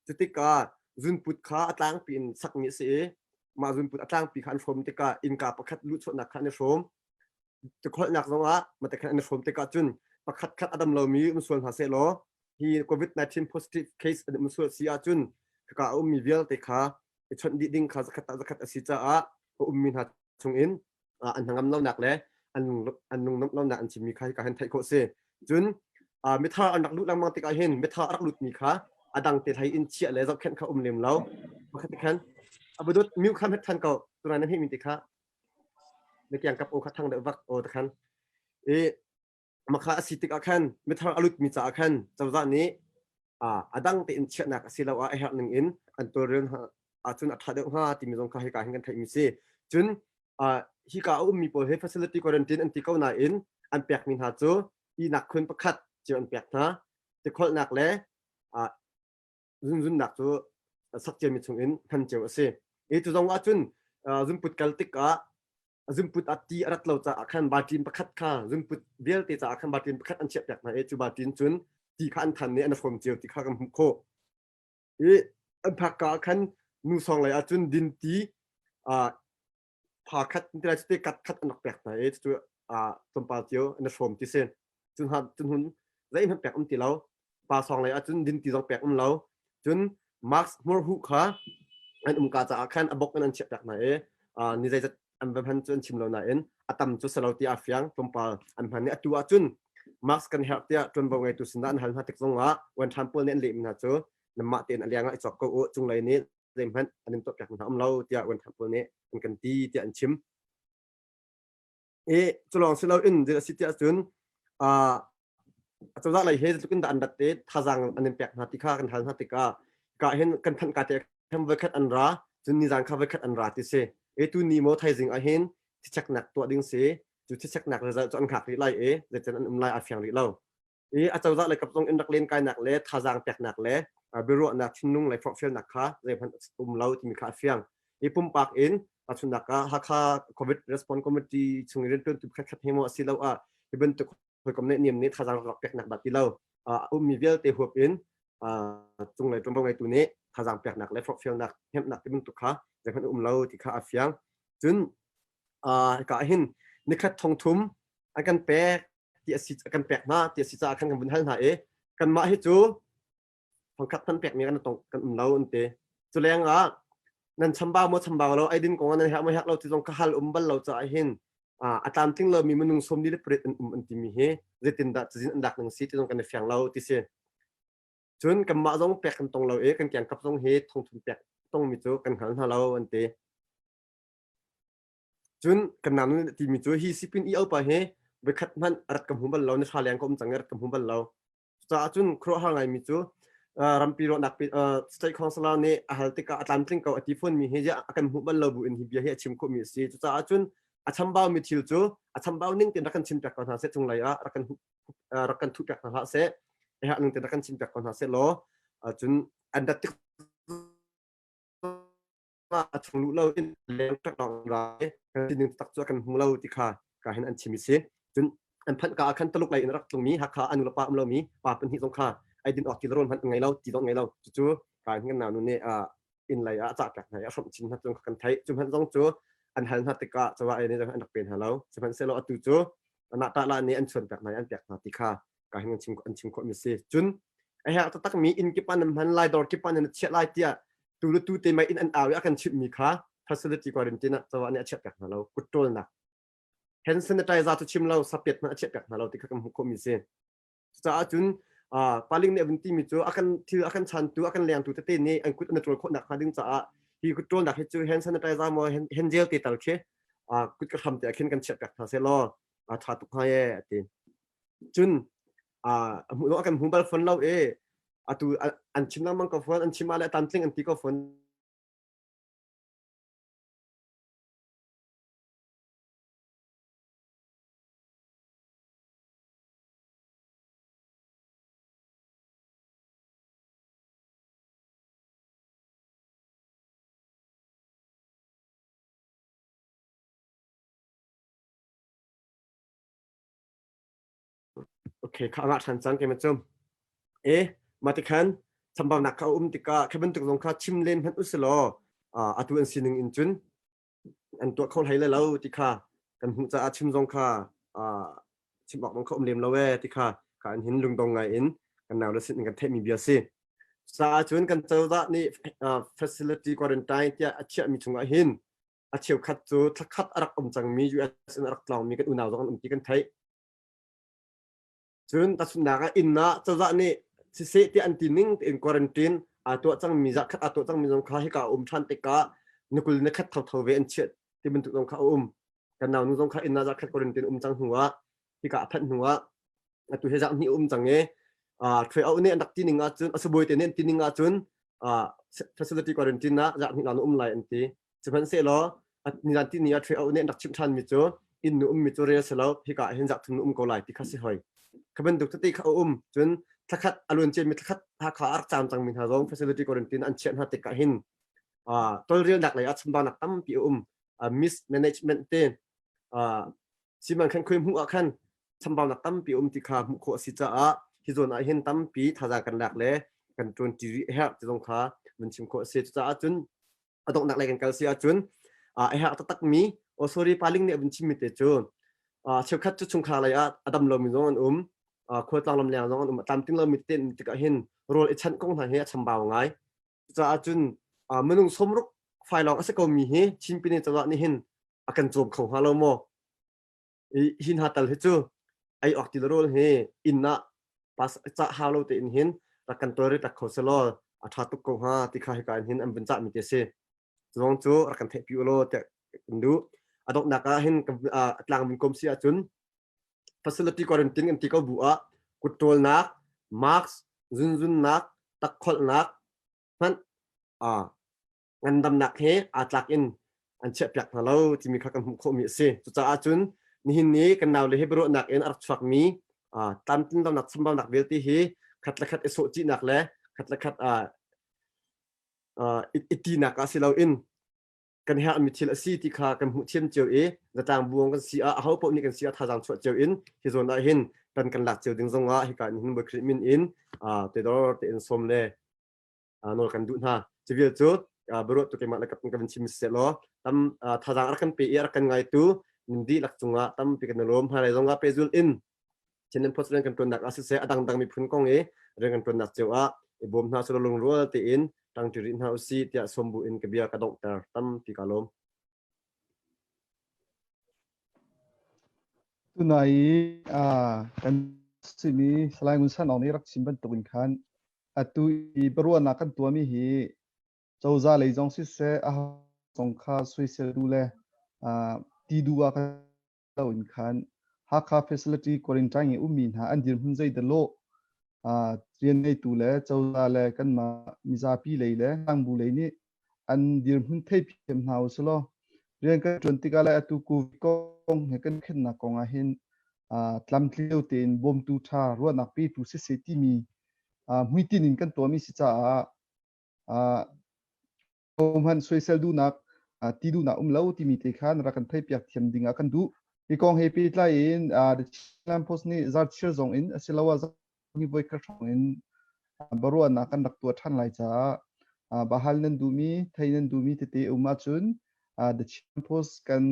cu tikah zunput kha a tlangpi in sakmi a si i mah zunput a tlangpi kha an hrawm tikah innka pakhat luhchuahnak kha an i hrawm Tikholhnak zongah matakhan an i hrawm tikah cun pakhat khat a dam lomi um sual hna sehlaw hi COVID-19 positive case an um sual si ahcun khaka a ummi vialte kha i chawnh dih ding kha zakhat ah zakhat a si caah a ummi hna chungin an hnangam lonak le an an lungnuamh lonak an chimmi kha hika hin theih khawh si. Cun mithar an rak lut lengmang tikah hin mithar a rak lutmi kha a dang te hlei in chiah le zohkhenh kha um lem lo. Pakhat khan abudut miu kha hmet than ko tunai na hmi ti kha na kiang kap aw kha thang deuh vak aw ta khan i makha a si tikah khan mithar a lutmi caah khan cozah nih a dang tein chiahnak asiloah a herh ning in an tawlrel ahcun a ṭha deuh hnga timi zong kha hika hin kan theihmi si. Cun. Hika a ummi pawl hi facility quarantine an ti ko nain an pekmi hna cu ihnak khun pakhat cio an pek hna. Tikholhnak le zunzunnak cu sak ciami chungin hman cio a si. I cu zong ahcun zunput kal tikah zunput ah ti a rat lo caah khan baṭin pakhat kha zunput vialte caah khan baṭin pakhat an chiahpiak hna i cu baṭin cun ti kha an than i an hrawm cio ti kha kan hmuh khawh. I an phak ka ah khan nu sawng lei ahcun dinti pha khat ti lai cu kat khat an rak pek hna i cucu tlawmpal cio an i hrawm ti si. Cun cun hun zeihmanh pek um ti lo. Pa sawng lei ahcun dinti zong pek um lo. Cun mask hmurhuh kha an umka caah khan a bok in an chiah piak hna i ni zeizat an va hman cu an chim lo nain a tam cu si lo ti a fiang tlawmpal an hman i atu ahcun mask kan herh tiah ṭuanvo ngeitu sinah an hal hna tik zongah uan ṭhan pawl nih an lehmi hna cu nanmah tein a leng ah i cawk ko u cunglei nih zeihmanh an in tuahpiak hna um lo tiah uan ṭhan pawl nih an kan ti tiah an chim. I culawng si loin zei a si tiah cun acozah lei he zeitluk in dah an rat i thazaang an in pek hna ti kha kan hal hna tikah ka hin kan phanh ka te khan voikhat an ra cun nizan kha voikhat an ra ti si e tu ni maw thaizing ah hin thicheknak tuah ding si cu thicheknak result cu an hngak rih lai i zeitin an um lai a fiang rih lo i acozah lei kap zong in rak len kainak le thazaang peknak le biaruahnak thinlung lei forhfialnak kha zeihmanh um lo timi kha a fiang i pumpak in tahchunhnak ah Hakha COVID Response Committee chung i riantuantu pakhatkhat he maw asiloah hi bantuk hawikom nih niam nih thazaang rak peknak dah ti lo a ummi vialte huap in cunglei ṭuanvo ngeitu nih thazaang peknak le forhfialnak hnemhnak ti bantuk kha zeihmanh um lo ti kha a fiang cun hika hin nikhat thongthum an kan pek ti a si kan pek hna ti a si caah khan kan vun hal hna i kanmah hi cu thongkhat hmanh pekmi kan tong kan um lo an ti cu leng ah nan chambau maw chambau lo eidin kong ah nan herh maw herh lo ti zong ka hal um bal lo caah hin a tlamtling lomi minung 48 an um an timi hi zeitindah cazin an lak ning si ti zong kan i fiang lo ti si cun kanmah zong pek kan tong lo i kan kiangkap zong hi thongthum pek tongmi cu kan hngal hna lo an ti Cun kan nau nih a timi cu hi sipin i opa hi voikhat hmanh a rat ka hmu bal lo, ni hra leng ka um cang i rat ka hmu bal lo. Cucaah cun khuaruahhar ngaimi cu rampi ruahnak state councilor nih a hal tikah a tlamtling ko a ti fawnmi hi ziah a kan hmuh bal lo bu in hi bia hi a chim khawhmi a si. Cucaah cun a chambau mi thil cu a chambau ning tein rak kan chim piak ko hna seh cunglei ah rak kan rak kan thuh piak hna hlah seh. Herh ning tein rak kan chim piak ko hna seh law cun an rat tik a chung luh lo in leng tak lawng ra i kan sining tak cu a kan hmu lo ti kha ka hin an chim i si cun an phanh ka ah khan Taluk lei in rak tlungmi Hakha a nu le pa um lomi pa pahnih zong kha ei din awk ti le rawl hmanh an ngei lo ti zong ngei lo cucu ka hin kan nau nu nih inn lei ah a cah piak hna i a hrawmh chin hna cu kan theih cu hmanh zong cu an hal hna tikah cawa ei nih an rak pe hna lo sihmanhsehlaw atu cu anah tah la nih an chuan piak hna i an pek hna ti kha ka hin an chim an chim khawhmi si cun a herh taktakmi inn kip ah nan hman lai dawr kip ah nan chiah lai tiah tu le tu te mai in an au i a kan chimhmi kha facility quarantine ah cawah nih a chiah piak hna lo kut ṭawlnak hand sanitizer cu chim lo sapiat hmanh a chiah piak hna lo ti kha kan hmuh khawhmi si cucaah cun paling nih a vun timi cu a kan thil a kan chantu a kan lengtu tete nih an kut an ṭawl khawh nakhnga ding caah hi kut ṭawlnak hi cu hand sanitizer maw hand gel te tal khi kut ka hram te ah khin kan chiah piak hna seh law a ṭha tuk hnga ye a ti Cun a hmuh a kan hmu bal fawn lo i atu an chim lengmang ko fawn an chim ah le tlamtling an ti ko fawn. Okay, kha ngah ṭhan cang keimah cu. E, mah tikhan chambaunak kha a um tikah khi bantuk zong kha chim len hmanh usilaw atu an sining in cun an tuah kho hlei lai lo ti kha kan hmuh caah chim zong kha chim awk zong kha um lem lo ee ti kha ka an hin lungdong ngai in kan nau le sin in kan theihmi bia si. Caah cun kan cozah nih facility quarantine tiah a chiahmi chungah hin a cheukhat cu thlakhat a rak um cangmi US in a rak tlawngmi kan unau zong an um ti kan theih. Cun tahchunhnak ah inn ah cozah nih siseh tiah an ti ning tein quarantine aa tuah cangmi zarhkhat aa tuah cangmi zong kha hika a um ṭhan tikah ni 20 ni khat thotho ve an chiah ti bantuk zong kha a um. Kan naunu zong kha inn ah zarhkhat quarantine um cang hnu ah hika a phanh hnu ah atu hi zarh hnih um cang i ṭhui auh nih an rak ti ning ahcun a sibawi te nih an ti ning ahcun facility quarantine ah zarh hnih lawng na um lai an ti. Sihmanhsehlaw Nizan ti ni ah Ṭhwe nih an rak chimh ṭhanmi cu inn nu ummi cu rel si lo hika ah hin zah thum na um ko lai ti kha si hoi. Kha bantuk tete kha a um. Cun thlakhat a luan ciami thlakhat Hakha a rak caam cangmi hna zong facility quarantine an chiah hna tikah hin tawlrelnak lei ah chambaunak tampi a um. Mismanagement te siman khan khoi hmuh ah khan chambaunak tampi um ti kha hmuh khawh a si caah hi zawn ah hin tampi thazaang kan lak le kan ṭuan ṭi rih a herh ti zong kha vun chim khawh a si. Cucaah cun a donghnak lei kan kal si ahcun a herh taktakmi oh sorry paling nih a vun chimmi te cu cheukhat cu chungkhar lei ah a dam lomi zong an um khualtlang lam leng zong an um a tlamtling lomi tete tikah hin rawl i chanh kong hna hi a chambau ngai. Cucaah cun minung 60 fai lawng a si komi hi Chin Pine cozah nih hin a kan cawm kho hnga lo maw? Hi hna tal hi cu ei awk ti le rawl hi inn ah cah hau lo tein hin rak kan tawlre tak kho selaw a ṭha tuk ko hnga ti kha hika in hin an vun cahmi te si. Cu cu rak kan theihpi u law tiah kan duh. A donghnak ah hin tlang vun kom si ahcun facility quarantine kan ti ko bu ah kut ṭawlnak, mask, zunzunnak, takkholhnak hmanh ngandamnak he aa tlak in an chiahpiak hna lo timi kha kan hmuh khawhmi a si. Cucaah cun nihin ni kan naule he biaruahnak in a rak chuakmi tlamtlinlonak chambaunak vialte hi khat le khat i sawhcihnak le khat le khat i tinak ah si loin kan herhmi thil a si ti kha kan hmuh thiam cio i zatlang buang kan si ah aho paoh nih kan si ah thazaang chuah cio in hi zawn ah hin tan kan lak cio ding zong ah hika in hin Bawi Khrih min in teidor tein sawm le nawl kan duh hna. Civil cu biaruah tu keimah le ka kan chim seh law tam thazaang rak kan pe i rak kan ngaitu nin dihlak cungah tampi kan i lawm hmailei zongah pehzulh in Chinland Post rian kan ṭuannak ah siseh a dangdang miphun kong i rian kan ṭuannak cio ah i bawm hna selaw lungrual tein ṭangṭi rih hna usih tiah sawm bu in ka bia ka donghter tampi ka lawm.
Tunai i kan simi Salai Ngun San Aung nih rak chim bantukin khan atu i biaruahnak kan tuahmi hi cozah lei zong siseh a zong kha soisel duh le ti duh ah kan lo in khan Hakha facility quarantine i ummi hna an dirhmun zei dah lawh rian ngeitu le cozah le kanmah mizapi lei le tlangbu lei nih an dirhmun theithiam hna u silaw rian kan ṭuan tikah le atu COVID kong he kan khennak kong ah hin tlamtling tein bawmtu ṭha ruahnak petu siseh timi hmuitinh in kan tuahmi si caah hmanh soisel duhnak ti duhnak um lo timi te khan rak kan theihpiak thiam ding ah kan duh. Hi kong he pehtlai in The Chinland Post nih zarchir zong in asiloah hi voi khat hrawng in baruahnak kan rak tuah ṭhan lai caah bahal nan duhmi, thei nan duhmi tete um ahcun The Chinland Post kan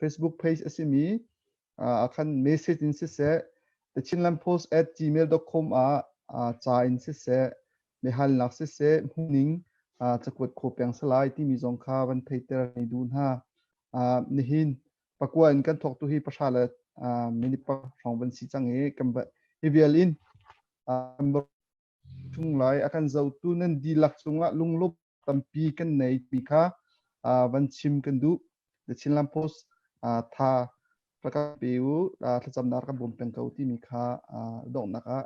Facebook page a simi khan message in siseh The Chinland Post at gmail.com ah ca in siseh biahalnak siseh hmuhning cakuat kho peng salai timi zong kha van theiter ni duh hna. Nihin pakua in kan thawk tu hi pahra le minute pa hrawng van si cang i kan hi vial in chung lai a kan zotu nan dihlak cungah lunglawm tampi kan nei ti kha van chim kan duh. The Chinland Post tha rak pe u thlacamnak kan bawm peng ko timi kha donghnak ah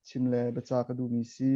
chim le biaca ka duhmi si.